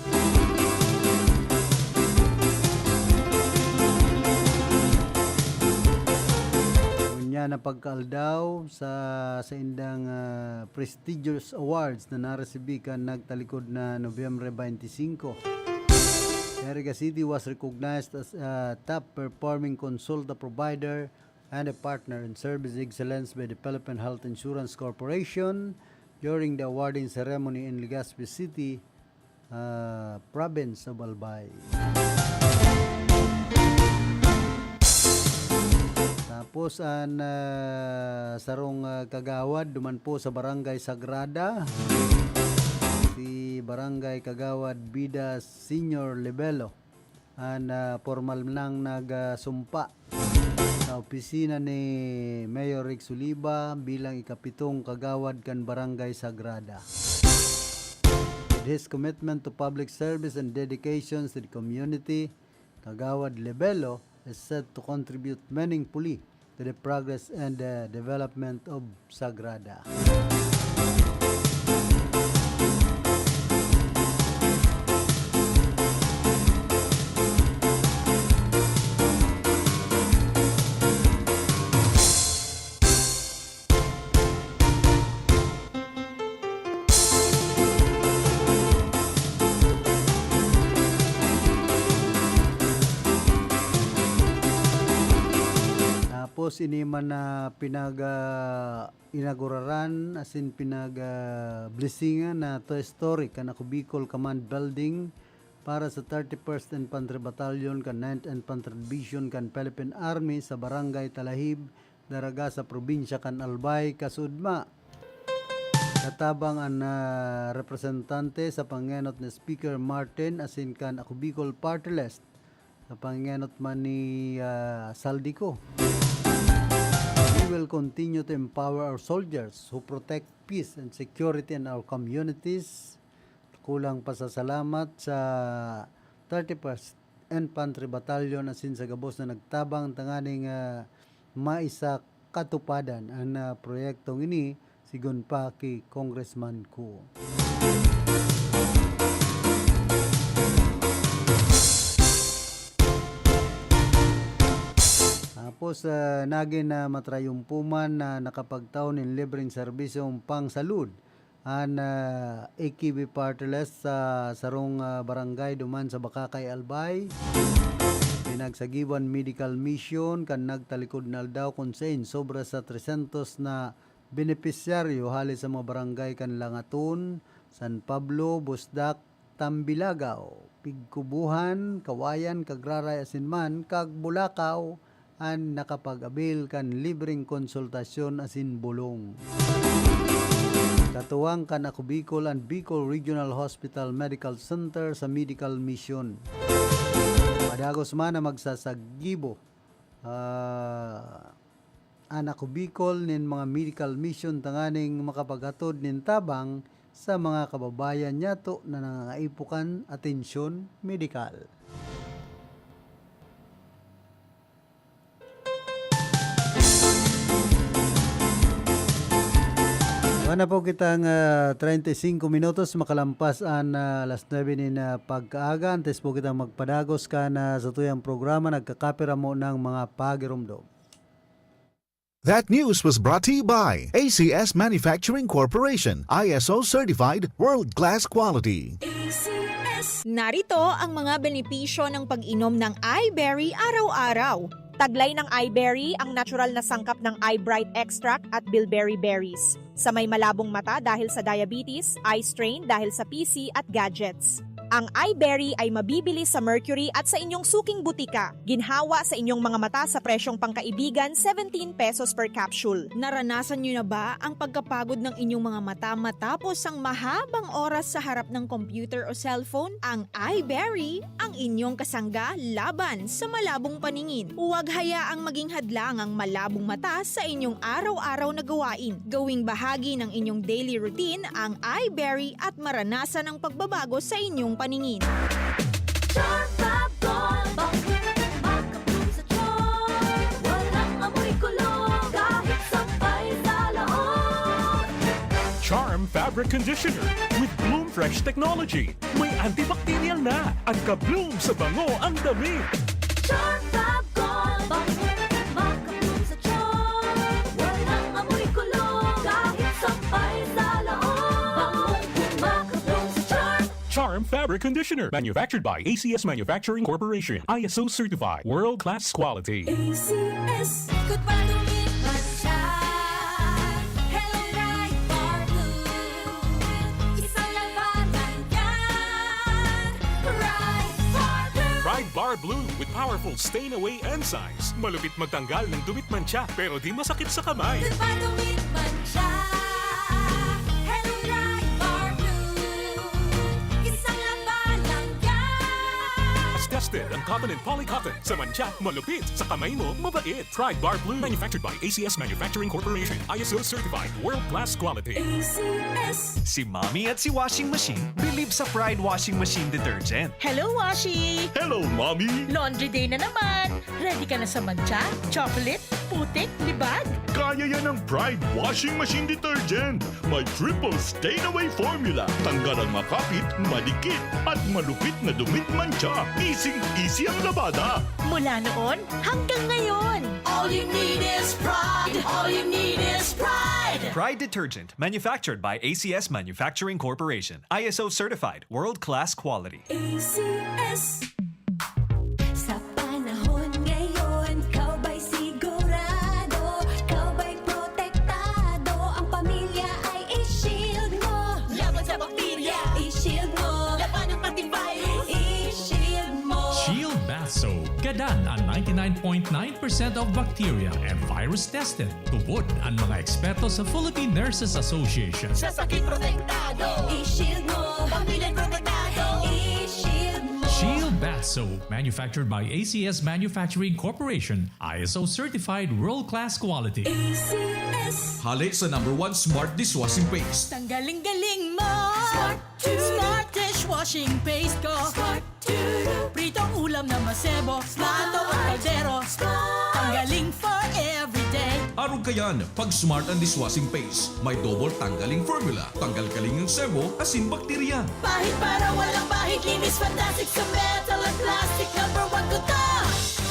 Unya na pagkaaldaw sa, sa indang, ah, prestigious awards na naresibi kan nagtalikod na Nobyembre twenty-five. Iriga City was recognized as a top performing consulta provider and a partner in service excellence by the Philippine Health Insurance Corporation during the awarding ceremony in Legazpi City, ah, province of Albay. Tapos an, ah, sarong, ah, kagawad duman po sa Barangay Sagrada, si Barangay Kagawad Bida Senior Lebelo. An, ah, pormal nang nagsumpa sa opisina ni Mayor Rex Oliva bilang ikapitong kagawad kan Barangay Sagrada. With his commitment to public service and dedication to the community, Kagawad Lebelo is set to contribute meaningfully to the progress and the development of Sagrada. Ini man na pinag, ah, inaguraran asin pinag, ah, blessingan na two-story kan Ako Bicol Command Building para sa thirty-first Infantry Battalion kan ninth Infantry Division kan Philippine Army sa Barangay Talahib, Daraga sa probinsya kan Albay, Kasudma. Katabang an, ah, representante sa pangenot ni Speaker Martin asin kan Ako Bicol Party List, sa pangenot man ni, ah, Saldico. We will continue to empower our soldiers who protect peace and security in our communities. Kulang pasasalamat sa thirty-first Infantry Battalion asin sa gabos na nagtabang tanganing, ah, maisa katupadan an, ah, proyektong ini, sigon pa ki Congressman Cuo. Tapos, ah, nagin na matrayumpuman na nakapagtao nin libreng serbisyong pangsalud an, ah, A K B Party List sa sarong, ah, barangay duman sa Bacacay, Albay. Pinagsagiban medical mission kan nagtalikod na aldaw, kun sain sobra sa trescientos na benepisyaryo hali sa mga barangay kan Langaton, San Pablo, Busdak, Tambilagaw, Pigkubuhan, Kawayan, Kagraray, asin man kag Bulacao an nakapag-abil kan libreng konsultasyon asin bulong. Katuwang kan Ako Bicol and Bicol Regional Hospital Medical Center sa medical mission. Padagos man na magsasagibo, ah, an Ako Bicol nin mga medical mission tanganing makapaghatod nin tabang sa mga kababayan niyato na nangangaipo kan atensyon medikal. Wala na po kitang, ah, treinta y cinco minutos makalampas an, ah, alas nuebe nin, ah, pagkaaga. Antes po kitang magpadagos kan, ah, satuyang programa, nagkakapira mo ng mga pagirumdom. That news was brought to you by A C S Manufacturing Corporation, I S O certified, world-class quality. A C S. Narito ang mga benepisyo ng pag-inom ng iBerry araw-araw. Taglay ng iBerry ang natural na sangkap ng iBright extract at bilberry berries. Sa may malabong mata dahil sa diabetes, eye strain dahil sa P C at gadgets. Ang iBerry ay mabibili sa Mercury at sa inyong suking butika. Ginhawa sa inyong mga mata sa presyong pangkaibigan, seventeen pesos per capsule. Naranasan nyo na ba ang pagkapagod ng inyong mga mata matapos ang mahabang oras sa harap ng computer o cellphone? Ang iBerry, ang inyong kasangga laban sa malabong paningin. Huwag hayaang maging hadlang ang malabong mata sa inyong araw-araw na gawain. Gawing bahagi ng inyong daily routine ang iBerry at maranasan ang pagbabago sa inyong paningin. Charm Fab Gold, bangong makabloom sa Charm. Walang amoy kulog, kahit sampay sa loob. Charm Fabric Conditioner with Bloom Fresh Technology. May antibacterial na at ka-bloom sa bango ang damit. Charm Fab Gold, bangong makabloom sa Charm. Walang amoy kulog, kahit sampay sa loob. Bangong makabloom sa Charm. Charm Fabric Conditioner, manufactured by A C S Manufacturing Corporation, I S O certified, world-class quality. A C S. Ikot pa, dumit man siya. Hello, Pride Bar Blue. Isang labanan yan. Pride Bar Blue. Pride Bar Blue with powerful stain away enzymes. Malupit magtanggal ng dumit mantsa, pero di masakit sa kamay. Ikot pa, dumit man siya. Hello, Pride Bar Blue. Isang labanan yan. Tested ang cotton and poly cotton. Sa mantsa, malupit. Sa kamay mo, mabait. Pride Bar Blue. Manufactured by A C S Manufacturing Corporation. I S O certified. World class quality. A C S. Si Mommy at si Washing Machine believe sa Pride Washing Machine Detergent. Hello, Washi! Hello, Mommy! Laundry day na naman! Ready ka na sa mantsa, chocolate, putik, libag? Kaya yan ng Pride Washing Machine Detergent. May triple stain away formula. Tanggal ang makapit, madikit, at malupit na dumit mantsa. Easy-easy ang labada. Mula noon hanggang ngayon. All you need is Pride. All you need is Pride. Pride Detergent, manufactured by A C S Manufacturing Corporation. I S O certified, world-class quality. A C S. Sa panahon ngayon, ikaw ba'y sigurado? Dan ang ninety-nine point nine percent of bacteria and virus tested. Tubod ang mga eksperto sa Philippine Nurses Association. Sa sakit protektado. I-shield mo. Pamilya protektado. I-shield mo. Shield Bath Soap, manufactured by A C S Manufacturing Corporation, I S O certified world-class quality. A C S. Hali sa number one smart dishwashing paste. Tanggaling-galing mo. Smart. Smart dishwashing paste ko. Smart. Pritong ulam na masebo, plato o kaldero. Tanggaling for everyday. Arog kayan, pag Smart ang dishwashing paste, may double tanggaling formula. Tanggal kaling ang sebo, asin bakterya. Pahid para walang bahid, linis fantastic sa metal at plastic. Number one ko to.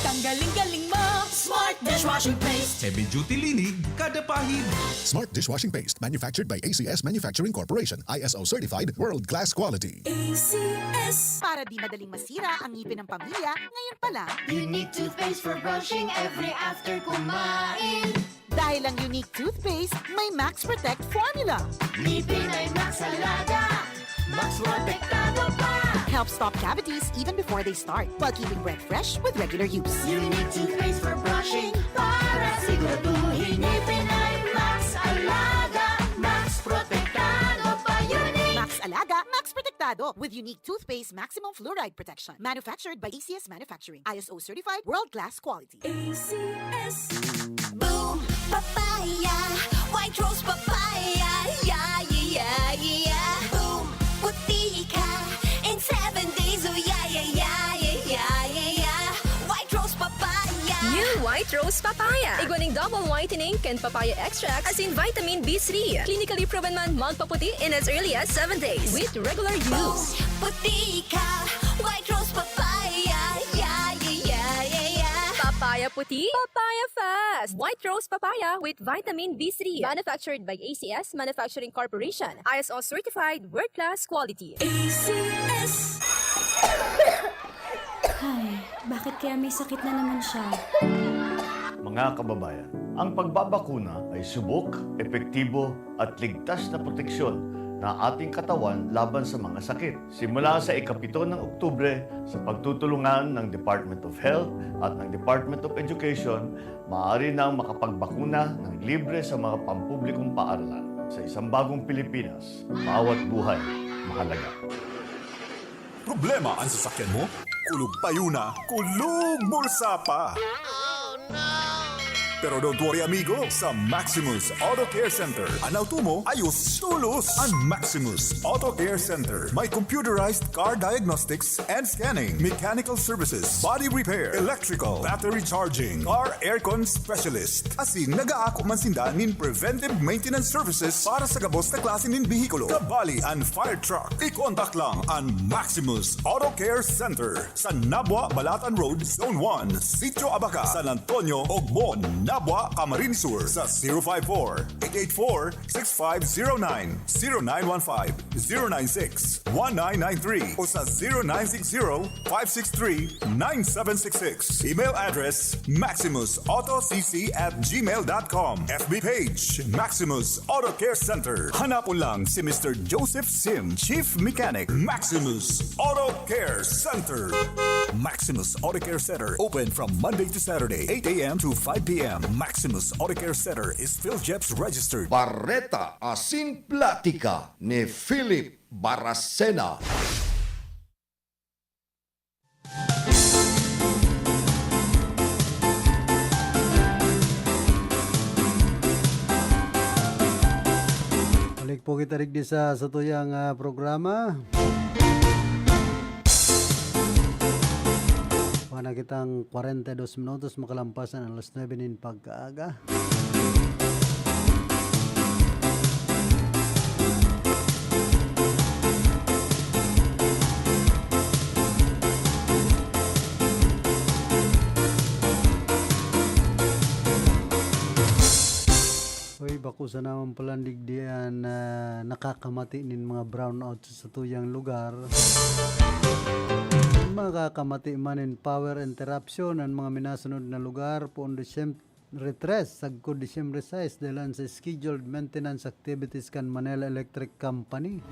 Tanggaling-galing mo, Smart dishwashing paste. Heavy duty linig, kada pahid. Smart dishwashing paste, manufactured by A C S Manufacturing Corporation, I S O certified, world class quality. A C S. Para di madaling masira ang ngipin ng pamilya, ngayon pa lang. Unique toothpaste for brushing every after kumain. Dahil ang Unique Toothpaste may Max Protect Formula. Ngipin ay Max Alaga, Max Protektado pa. Helps stop cavities even before they start, while keeping breath fresh with regular use. Unique Toothpaste for brushing, para siguraduhin ngipin ay Max Alaga, Max Protektado pa. Unique. Max Alaga, Max Protektado with Unique Toothpaste Maximum Fluoride Protection. Manufactured by A C S Manufacturing. I S O certified, world class quality. A C S. Boom! Papaya! White Rose Papaya! Yeah, yeah, yeah, yeah! Boom! Puti ka in seven days! Oh, yeah, yeah, yeah, yeah, yeah, yeah, yeah! White Rose Papaya! New White Rose Papaya. Igwa ning double whitening kan papaya extract asin vitamin B three. Clinically proven man magpaputi in as early as seven days with regular use. Boom! Puti ka! White Rose Papaya! Yeah, yeah, yeah, yeah, yeah! Papaya puti, papaya fast! White Rose Papaya with vitamin B three. Manufactured by A C S Manufacturing Corporation. I S O certified, world-class quality. A C S. Ay, bakit kaya may sakit na naman siya? Mga kababayan, ang pagbabakuna ay subok, epektibo, at ligtas na proteksyon na ating katawan laban sa mga sakit. Simula sa ikapito ng Oktubre, sa pagtutulungan ng Department of Health at ng Department of Education, maaari nang makapagbakuna ng libre sa mga pampublikong paaralan. Sa isang bagong Pilipinas, bawat buhay mahalaga. Problema an sasakyan mo? Kulog payo na, kulog bulsa pa! Pero don't worry, amigo. Sa Maximus Auto Care Center, an auto mo, ayos, tulos. An Maximus Auto Care Center may computerized car diagnostics and scanning, mechanical services, body repair, electrical, battery charging, car aircon specialist. Asin nag-aako man sinda nin preventive maintenance services para sa gabos na klase nin behikulo, kabali an fire truck. I-contact lang an Maximus Auto Care Center sa Nabua, Balatan Road, Zone one, Sitio Abaca, San Antonio, Ogmon, Nabua, Camarines Sur, sa zero five four, eight eight four, six five zero nine, zero nine one five, zero nine six, one nine nine three, o sa zero nine six zero, five six three, nine seven six six. Email address, maximus auto c c at gmail dot com. F B page, Maximus Auto Care Center. Hanapon lang si Mister Joseph Sim, Chief Mechanic, Maximus Auto Care Center. Maximus Auto Care Center, open from Monday to Saturday, eight a m to five p m. Maximus Auto Care Center is PhilJeps registered. Bareta asin platika ni Philip Baracena. Balik po kita digdi sa satuyang, ah, programa. Wala na kitang kwarenta y dos minutos makalampas na alas nuebe nin pagkaaga. Uy, bako sana man palan digdi an, ah, nakakamati nin mga brownout sa satuyang lugar. Makakamati man nin power interruption an mga minasunod na lugar, poon Disyembre tres sagkod Disyembre sais, dahelan sa scheduled maintenance activities kan Manila Electric Company.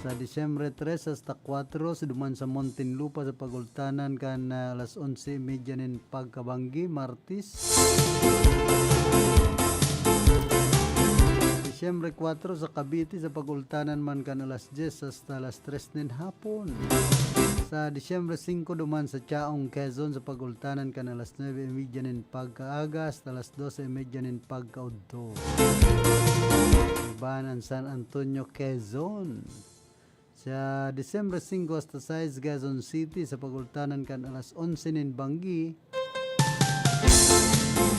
Sa Disyembre tres hasta kwatro, sa duman sa Muntinlupa sa pagultanan kan, ah, alas onse y media nin pagkabanggi, Martes. Disyembre kwatro sa Cavite sa pagultanan man kan alas dyes hasta alas tres nin hapon. Sa Disyembre singko duman sa Chaong, Quezon sa pagultanan kan alas nuebe y media nin pagkaaga hasta alas dose y media nin pagkaudto. Iba an San Antonio, Quezon. Sa Disyembre singko hasta sais, Quezon City, sa pagultanan kan alas onse nin banggi.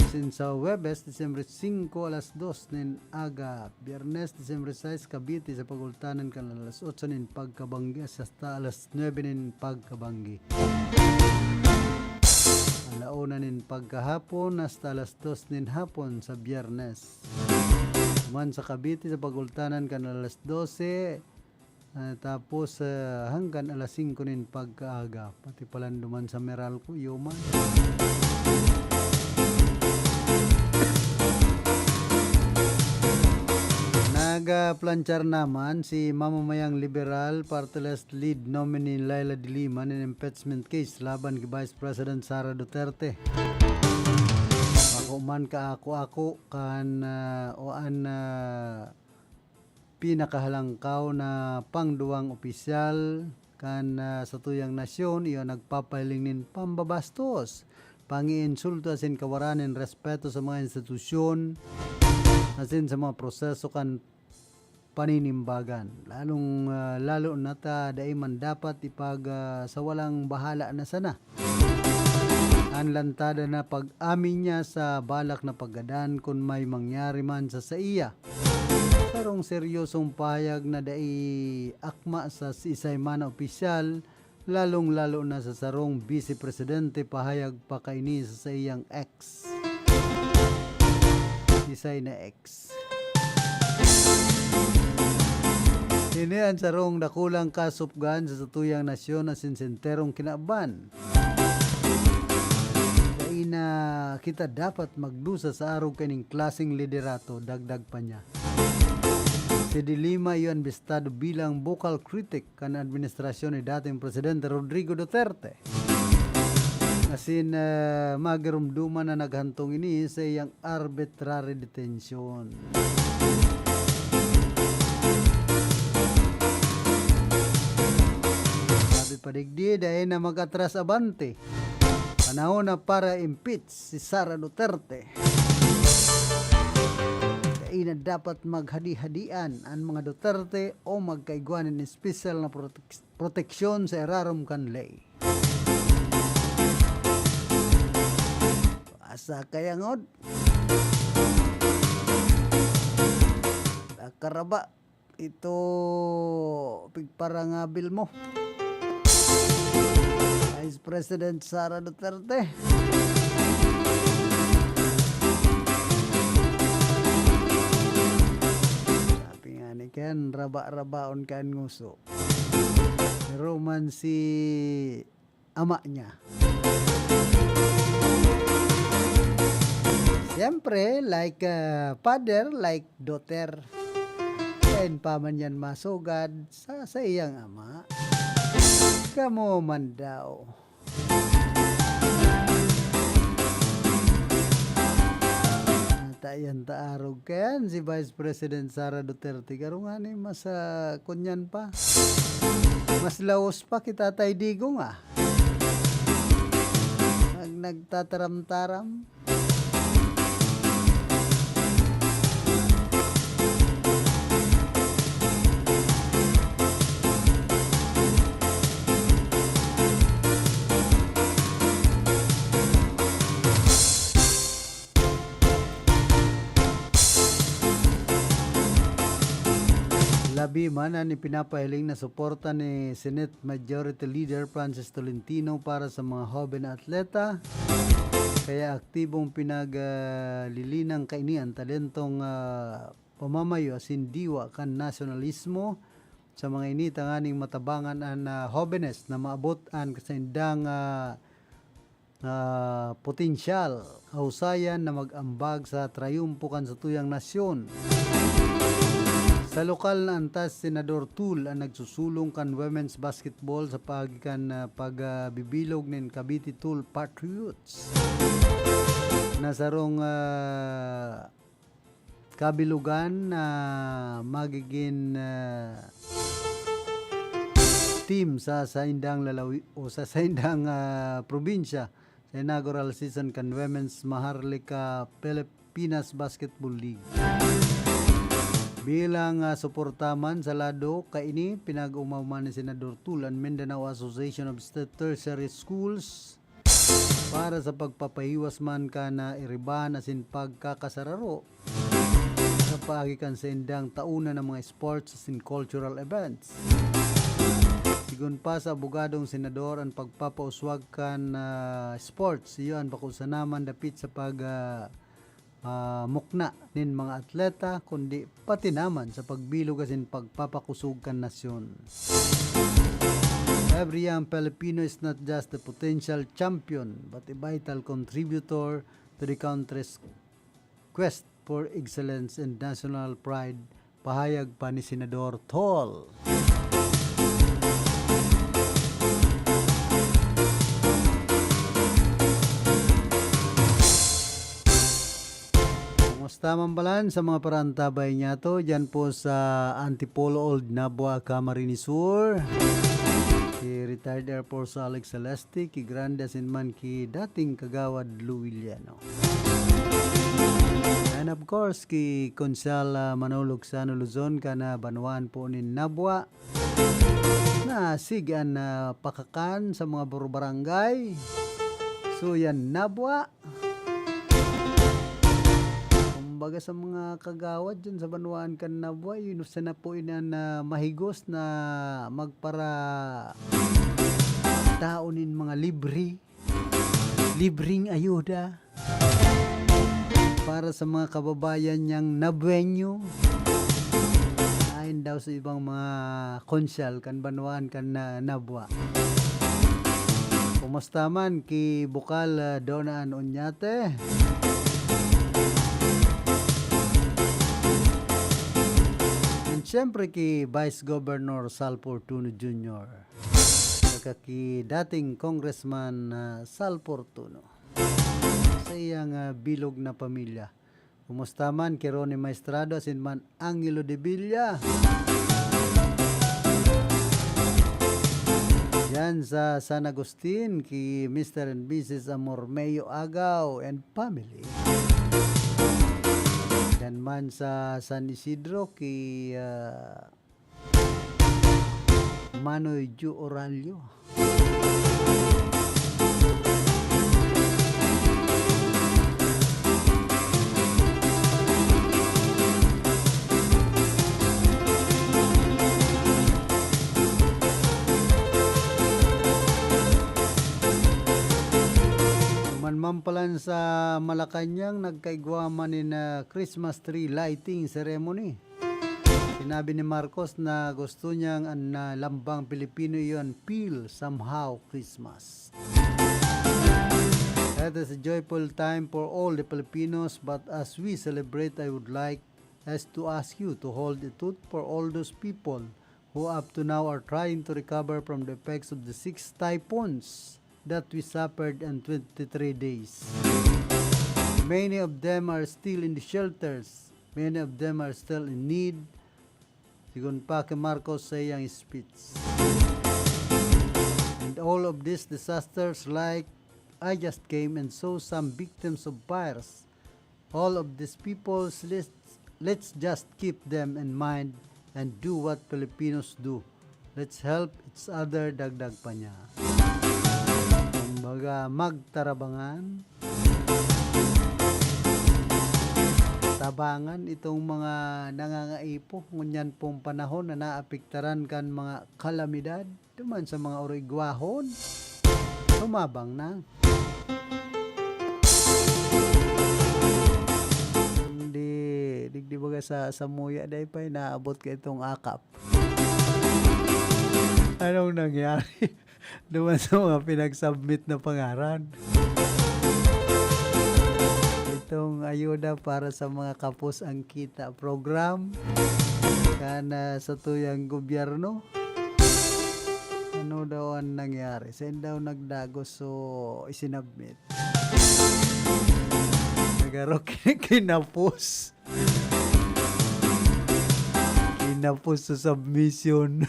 Asin sa Huwebes, Disyembre singko, alas dos nin aga. Biyernes, Disyembre sais, Cavite, sa pagultanan kan alas otso nin pagkabanggi hasta alas nuebe nin pagkabanggi. Ala una nin pagkahapon hasta alas dos nin hapon sa Biyernes. Duman sa Cavite, sa pagultanan kan alas dose, ah, tapos, ah, hanggan alas singko nin pagkaaga. Pati palan duman sa Meralco, iyo man. Nagaplanchar naman si mamamayang Liberal Party List lead nominee Leila de Lima nin impeachment case laban ki Vice President Sara Duterte. Bako man kaako-ako kan, ah, o an, ah, pinakahalangkaw na pangduwang opisyal kan, ah, satuyang nasyon, iyo nagpapahiling nin pambabastos, pangiinsulto asin kawaran nin respeto sa mga institusyon asin sa mga proseso kan paninimbagan. Lalong, ah, lalo na ta dai man dapat ipag, ah, sa walang bahala na sana an lantada na pag-amin niya sa balak na paggadan kun may mangyari man sa saiya. Sarong seryosong pahayag na dai akma sa siisay man na opisyal, lalong-lalo na sa sarong bise presidente, pahayag pa kaini sa saiyang ex. Isay na ex. Ini an sarong dakulang kasupgan sa satuyang nasyon asin sa enterong kinaban. Dai na kita dapat magdusa sa arog kaining klaseng liderato, dagdag pa niya. Si De Lima iyo imbestado bilang vocal critic kan administrasyon ni dating Presidente Rodrigo Duterte. Asin, eh, magiromdoman na naghantong ini sa iyang arbitrary detention. Sabi pa digdi, dai na mag-atras abante. Panahon na para impeach si Sara Duterte. Dai na dapat maghadi-hadian an mga Duterte o magkaigwa nin espesyal na protek-, proteksyon sa irarom kan ley. Asa kaya ngod? Nakaraba. Ito, pigparangabil mo. Vice President Sara Duterte. Sabi nga ni Ken, raba-rabaon kan nguso. Pero man si ama niya. Siyempre, like, ah, father, like daughter. Kain pa man yan masugad sa saiyang ama. Kamo man daw. Ata yan ta arog kayan si Vice President Sara Duterte. Garo nga ni mas, ah, kunyan pa. Mas laos pa kita tay Digong, ah. Nag-, nagtataram-taram. Labi man an ipinapahiling na suporta ni Senate Majority Leader Francis Tolentino para sa mga hoben na atleta, kaya aktibong pinaglilinang kaini an talentong, ah, pamamayo asin diwa kan nasyonalismo sa mga ini tanganing matabangan an, ah, hobenes na maabot an kasaindang, ah, ah, potensyal, kahusayan na mag-ambag sa trayumpo kan satuyang nasyon. Sa lokal na antas, Senador Tul an nagsusulong kan women's basketball sa paagi kan, ah, pagbibilog nin Cavite Tul Patriots na sarong, ah, kabilogan na magigin, ah, team sa saindang lalawi-, o sa saindang, ah, probinsya sa inaugural season kan Women's Maharlika Pilipinas Basketball League. Bilang, ah, suporta man sa lado kaini, pinag-omaw man ni Senador Tul an Mindanao Association of State Tertiary Schools para sa pagpapahiwas man kan, ah, iribahan asin pagkakasararo sa paagi kan saindang tauna na mga sports asin cultural events. Sigon pa sa abogadong senador, an pagpapauswag kan, ah, sports, iyo an bako sana man dapit sa pag, ah, ah, mukna nin mga atleta, kundi pati naman sa pagbilog asin pagpapakosog kan nasyon. Every young Filipino is not just a potential champion, but a vital contributor to the country's quest for excellence and national pride, pahayag pa ni Senador Tul. Kumusta man balan sa mga parantabay niyato diyan po sa Antipolo, Old Nabua, Camarines Sur? Si retired Air Force Alex Celeste, ki Grande asin man ki dating Kagawad Lou Villano. And of course, ki Konsehal, ah, Manolo Lozano Luzon, kan, ah, banwaan po nin Nabua, na sige an, ah, pakakan sa mga buro-barangay. So, yan, Nabua. Kumbaga sa mga kagawad dyan sa banwaan kan Nabua, yun sana po inan na mahigos na magpara-, tao nin mga libre, libreng ayuda para sa mga kababayan niyang Nabueño. Ayon daw sa ibang mga konsyal kan banwaan kan na-, Nabua. Kumusta man ki Bukal, ah, Dona Ann Oñate? And siyempre ki Vice Governor Sal Fortuno Junior, saka ki dating Congressman, ah, Sal Fortuno, sa iyang, ah, bilog na pamilya. Kumusta man ki Ronnie Maestrado asin man Angelo de Villa? Diyan sa San Agustin, ki Mister and Missus Amormeo Agaw and family. Diyan man sa San Isidro, ki, ah, Manoy Ju Oralio. Manman palan sa Malacañang, nagkaigwa man nin, ah, Christmas tree lighting ceremony. Sinabi ni Marcos na gusto niyang an, ah, lambang Pilipino iyon feel somehow Christmas. It is a joyful time for all the Filipinos, but as we celebrate, I would like us to ask you to hold a tooth for all those people who up to now are trying to recover from the effects of the six typhoons that we suffered in twenty-three days. Many of them are still in the shelters. Many of them are still in need. Sigon pa ki Marcos sa iyang speech. And all of these disasters, like I just came and saw some victims of fires. All of these people, let's, let's just keep them in mind and do what Filipinos do. Let's help each other, dagdag pa niya. Kumbaga, magtarabangan. Tabangan itong mga nangangaipo ngunyan pong panahon na naapektaran kan mga kalamidad. Duman sa mga origwahon, tumabang na. Hindi, digdi baga sa, sa muya, dai pa inaabot ka itong akap. Anong nangyari? Duman sa mga pinag-submit na pangaran. Itong ayuda para sa mga kapos ang kita program kan, ah, satuyang gobyerno. Ano daw ang nangyari? Saan daw nagdagos? So, isinabmit. Nagaro kinapos. Kinapos sa submission.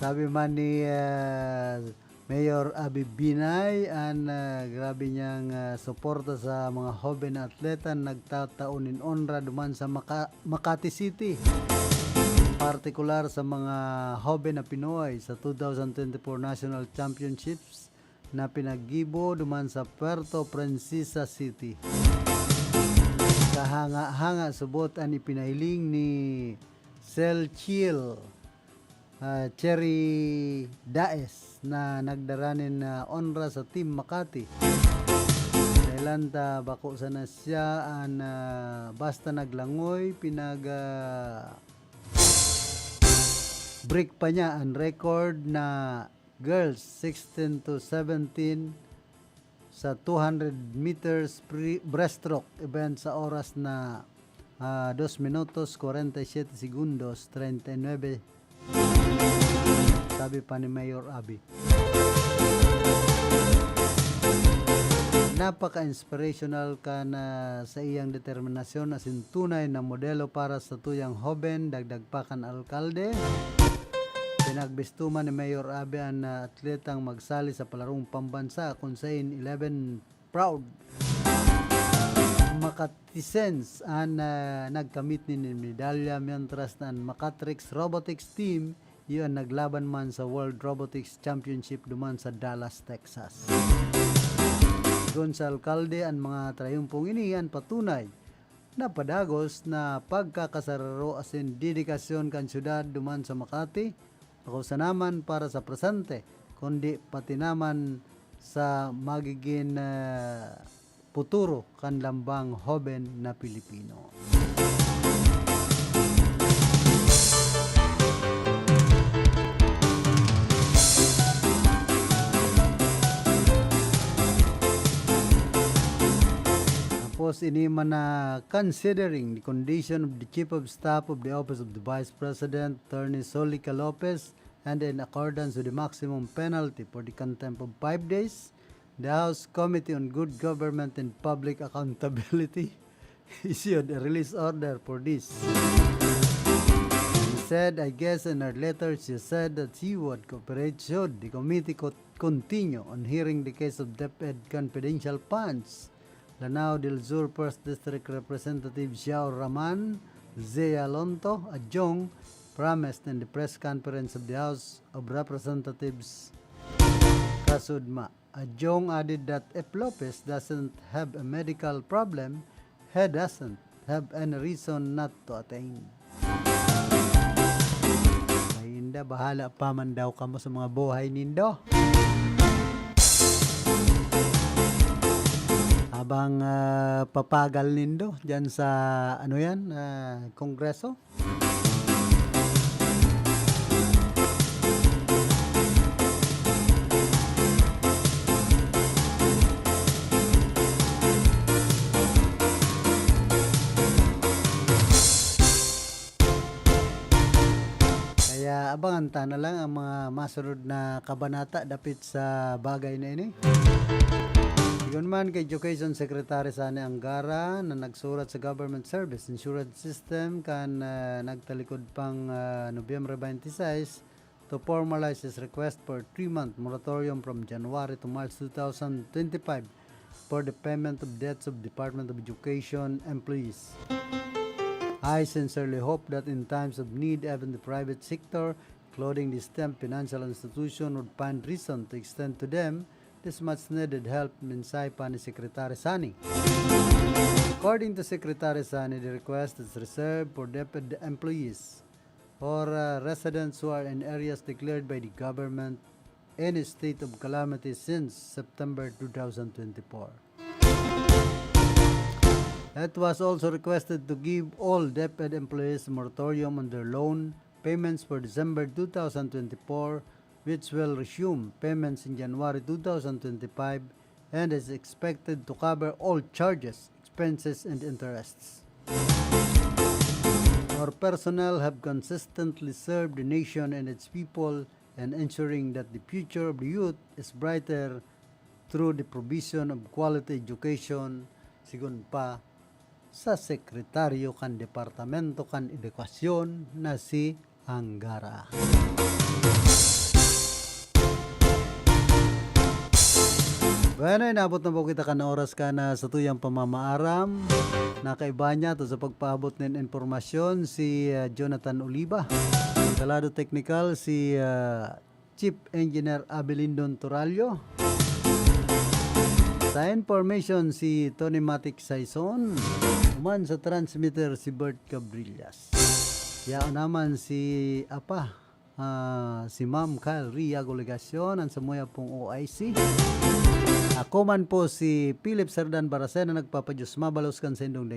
Sabi man ni, ah, Mayor Abi Binay, an, ah, grabe niyang, ah, suporta sa mga hoben na atleta na nagtatao nin onra duman sa Maka-, Makati City, partikular sa mga hoben na Pinoy sa two thousand twenty-four National Championships na pinaggibo duman sa Puerto Princesa City. Kahanga-hanga subot an ipinahiling ni Sel Chiel, ah, Cherry Daes na nagdara nin, ah, onra sa Team Makati. Dahelan ta bako sana siya an, ah, basta naglangoy, pinag, ah, break pa niya an record na girls sixteen to seventeen sa two hundred meters pre-, breaststroke event sa oras na, ah, dos minutos, kwarenta y siyete segundos, treinta y nuebe, sabi pa ni Mayor Abi. Napaka-inspirational ka na sa iyang determinasyon, asin tunay na modelo para sa tuyang hoben, dagdag pa kan alkalde. Pinagbistuman ni Mayor Abi an, ah, atletang magsali sa palarong pambansa, kun sain eleven proud Makatisens an, ah, nagkamit nin medalya, mientras na an Makatrix Robotics Team iyo an naglaban man sa World Robotics Championship duman sa Dallas, Texas. Sigon sa alkalde, an mga trayumpong ini an patunay na padagos na pagkakasararo asin dedikasyon kan syudad duman sa Makati, bako sana man para sa presente, kundi pati naman sa magigin, ah, futuro kan lambang hoben na Pilipino. Tapos ini man na, considering the condition of the Chief of Staff of the Office of the Vice President, Attorney Solica Lopez, and in accordance with the maximum penalty for the contempt of five days, the House Committee on Good Government and Public Accountability issued a release order for this. She said, I guess in her letter, she said that she would cooperate should the committee co-, continue on hearing the case of DepEd confidential funds. Lanao del Sur First District Representative Xiao Raman, Zea Lonto, Adjong, promised in the press conference of the House of Representatives, Kasudma. Adjong added that if Lopez doesn't have a medical problem, he doesn't have any reason not to attend. Ay, inda, bahala pa man daw kamo sa mga buhay nindo. Habang, ah, papagal nindo dyan sa, ano yan, ah, Kongreso. Kaya abangan ta na lang ang mga masunod na kabanata dapit sa bagay na ini. Sigon man kay Education Secretary Sani Angara na nagsurat sa Government Service Insurance System kan, ah, nagtalikod pang, ah, Nobyembre twenty-six to formalize his request for a three-month moratorium from January to March two thousand twenty-five for the payment of debts of Department of Education employees. I sincerely hope that in times of need, even the private sector, including the STEM financial institution, would find reason to extend to them this much needed help, mensahe pa ni Secretary Sani. According to Secretary Sani, the request is reserved for DepEd employees or, uh, residents who are in areas declared by the government in a state of calamity since September two thousand twenty-four. It was also requested to give all DepEd employees moratorium on their loan payments for December two thousand twenty-four, which will resume payments in January two thousand twenty-five and is expected to cover all charges, expenses, and interests. Our personnel have consistently served the nation and its people in ensuring that the future of the youth is brighter through the provision of quality education, sigon pa sa sekretaryo kan Departamento kan Edukasyon na si Angara. Bueno, inabot na po kita kan oras kan satuyang pamamaaram. Nakaiba niya to sa pagpaabot nin impormasyon si, ah, Jonathan Oliva. Sa lado teknikal, si, ah, Chief Engineer Abelindon Turallo. Sa information, si Tony Matic Saison. Human sa transmitter, si Bert Cabrillas. Yaon naman si Apa, ah, si Ma'am Kyle Ria Golegacion, ang samuya pong O I C. Ako man po si Philip Sardan Baracena, nagpapadiyos mabalos kan sa indong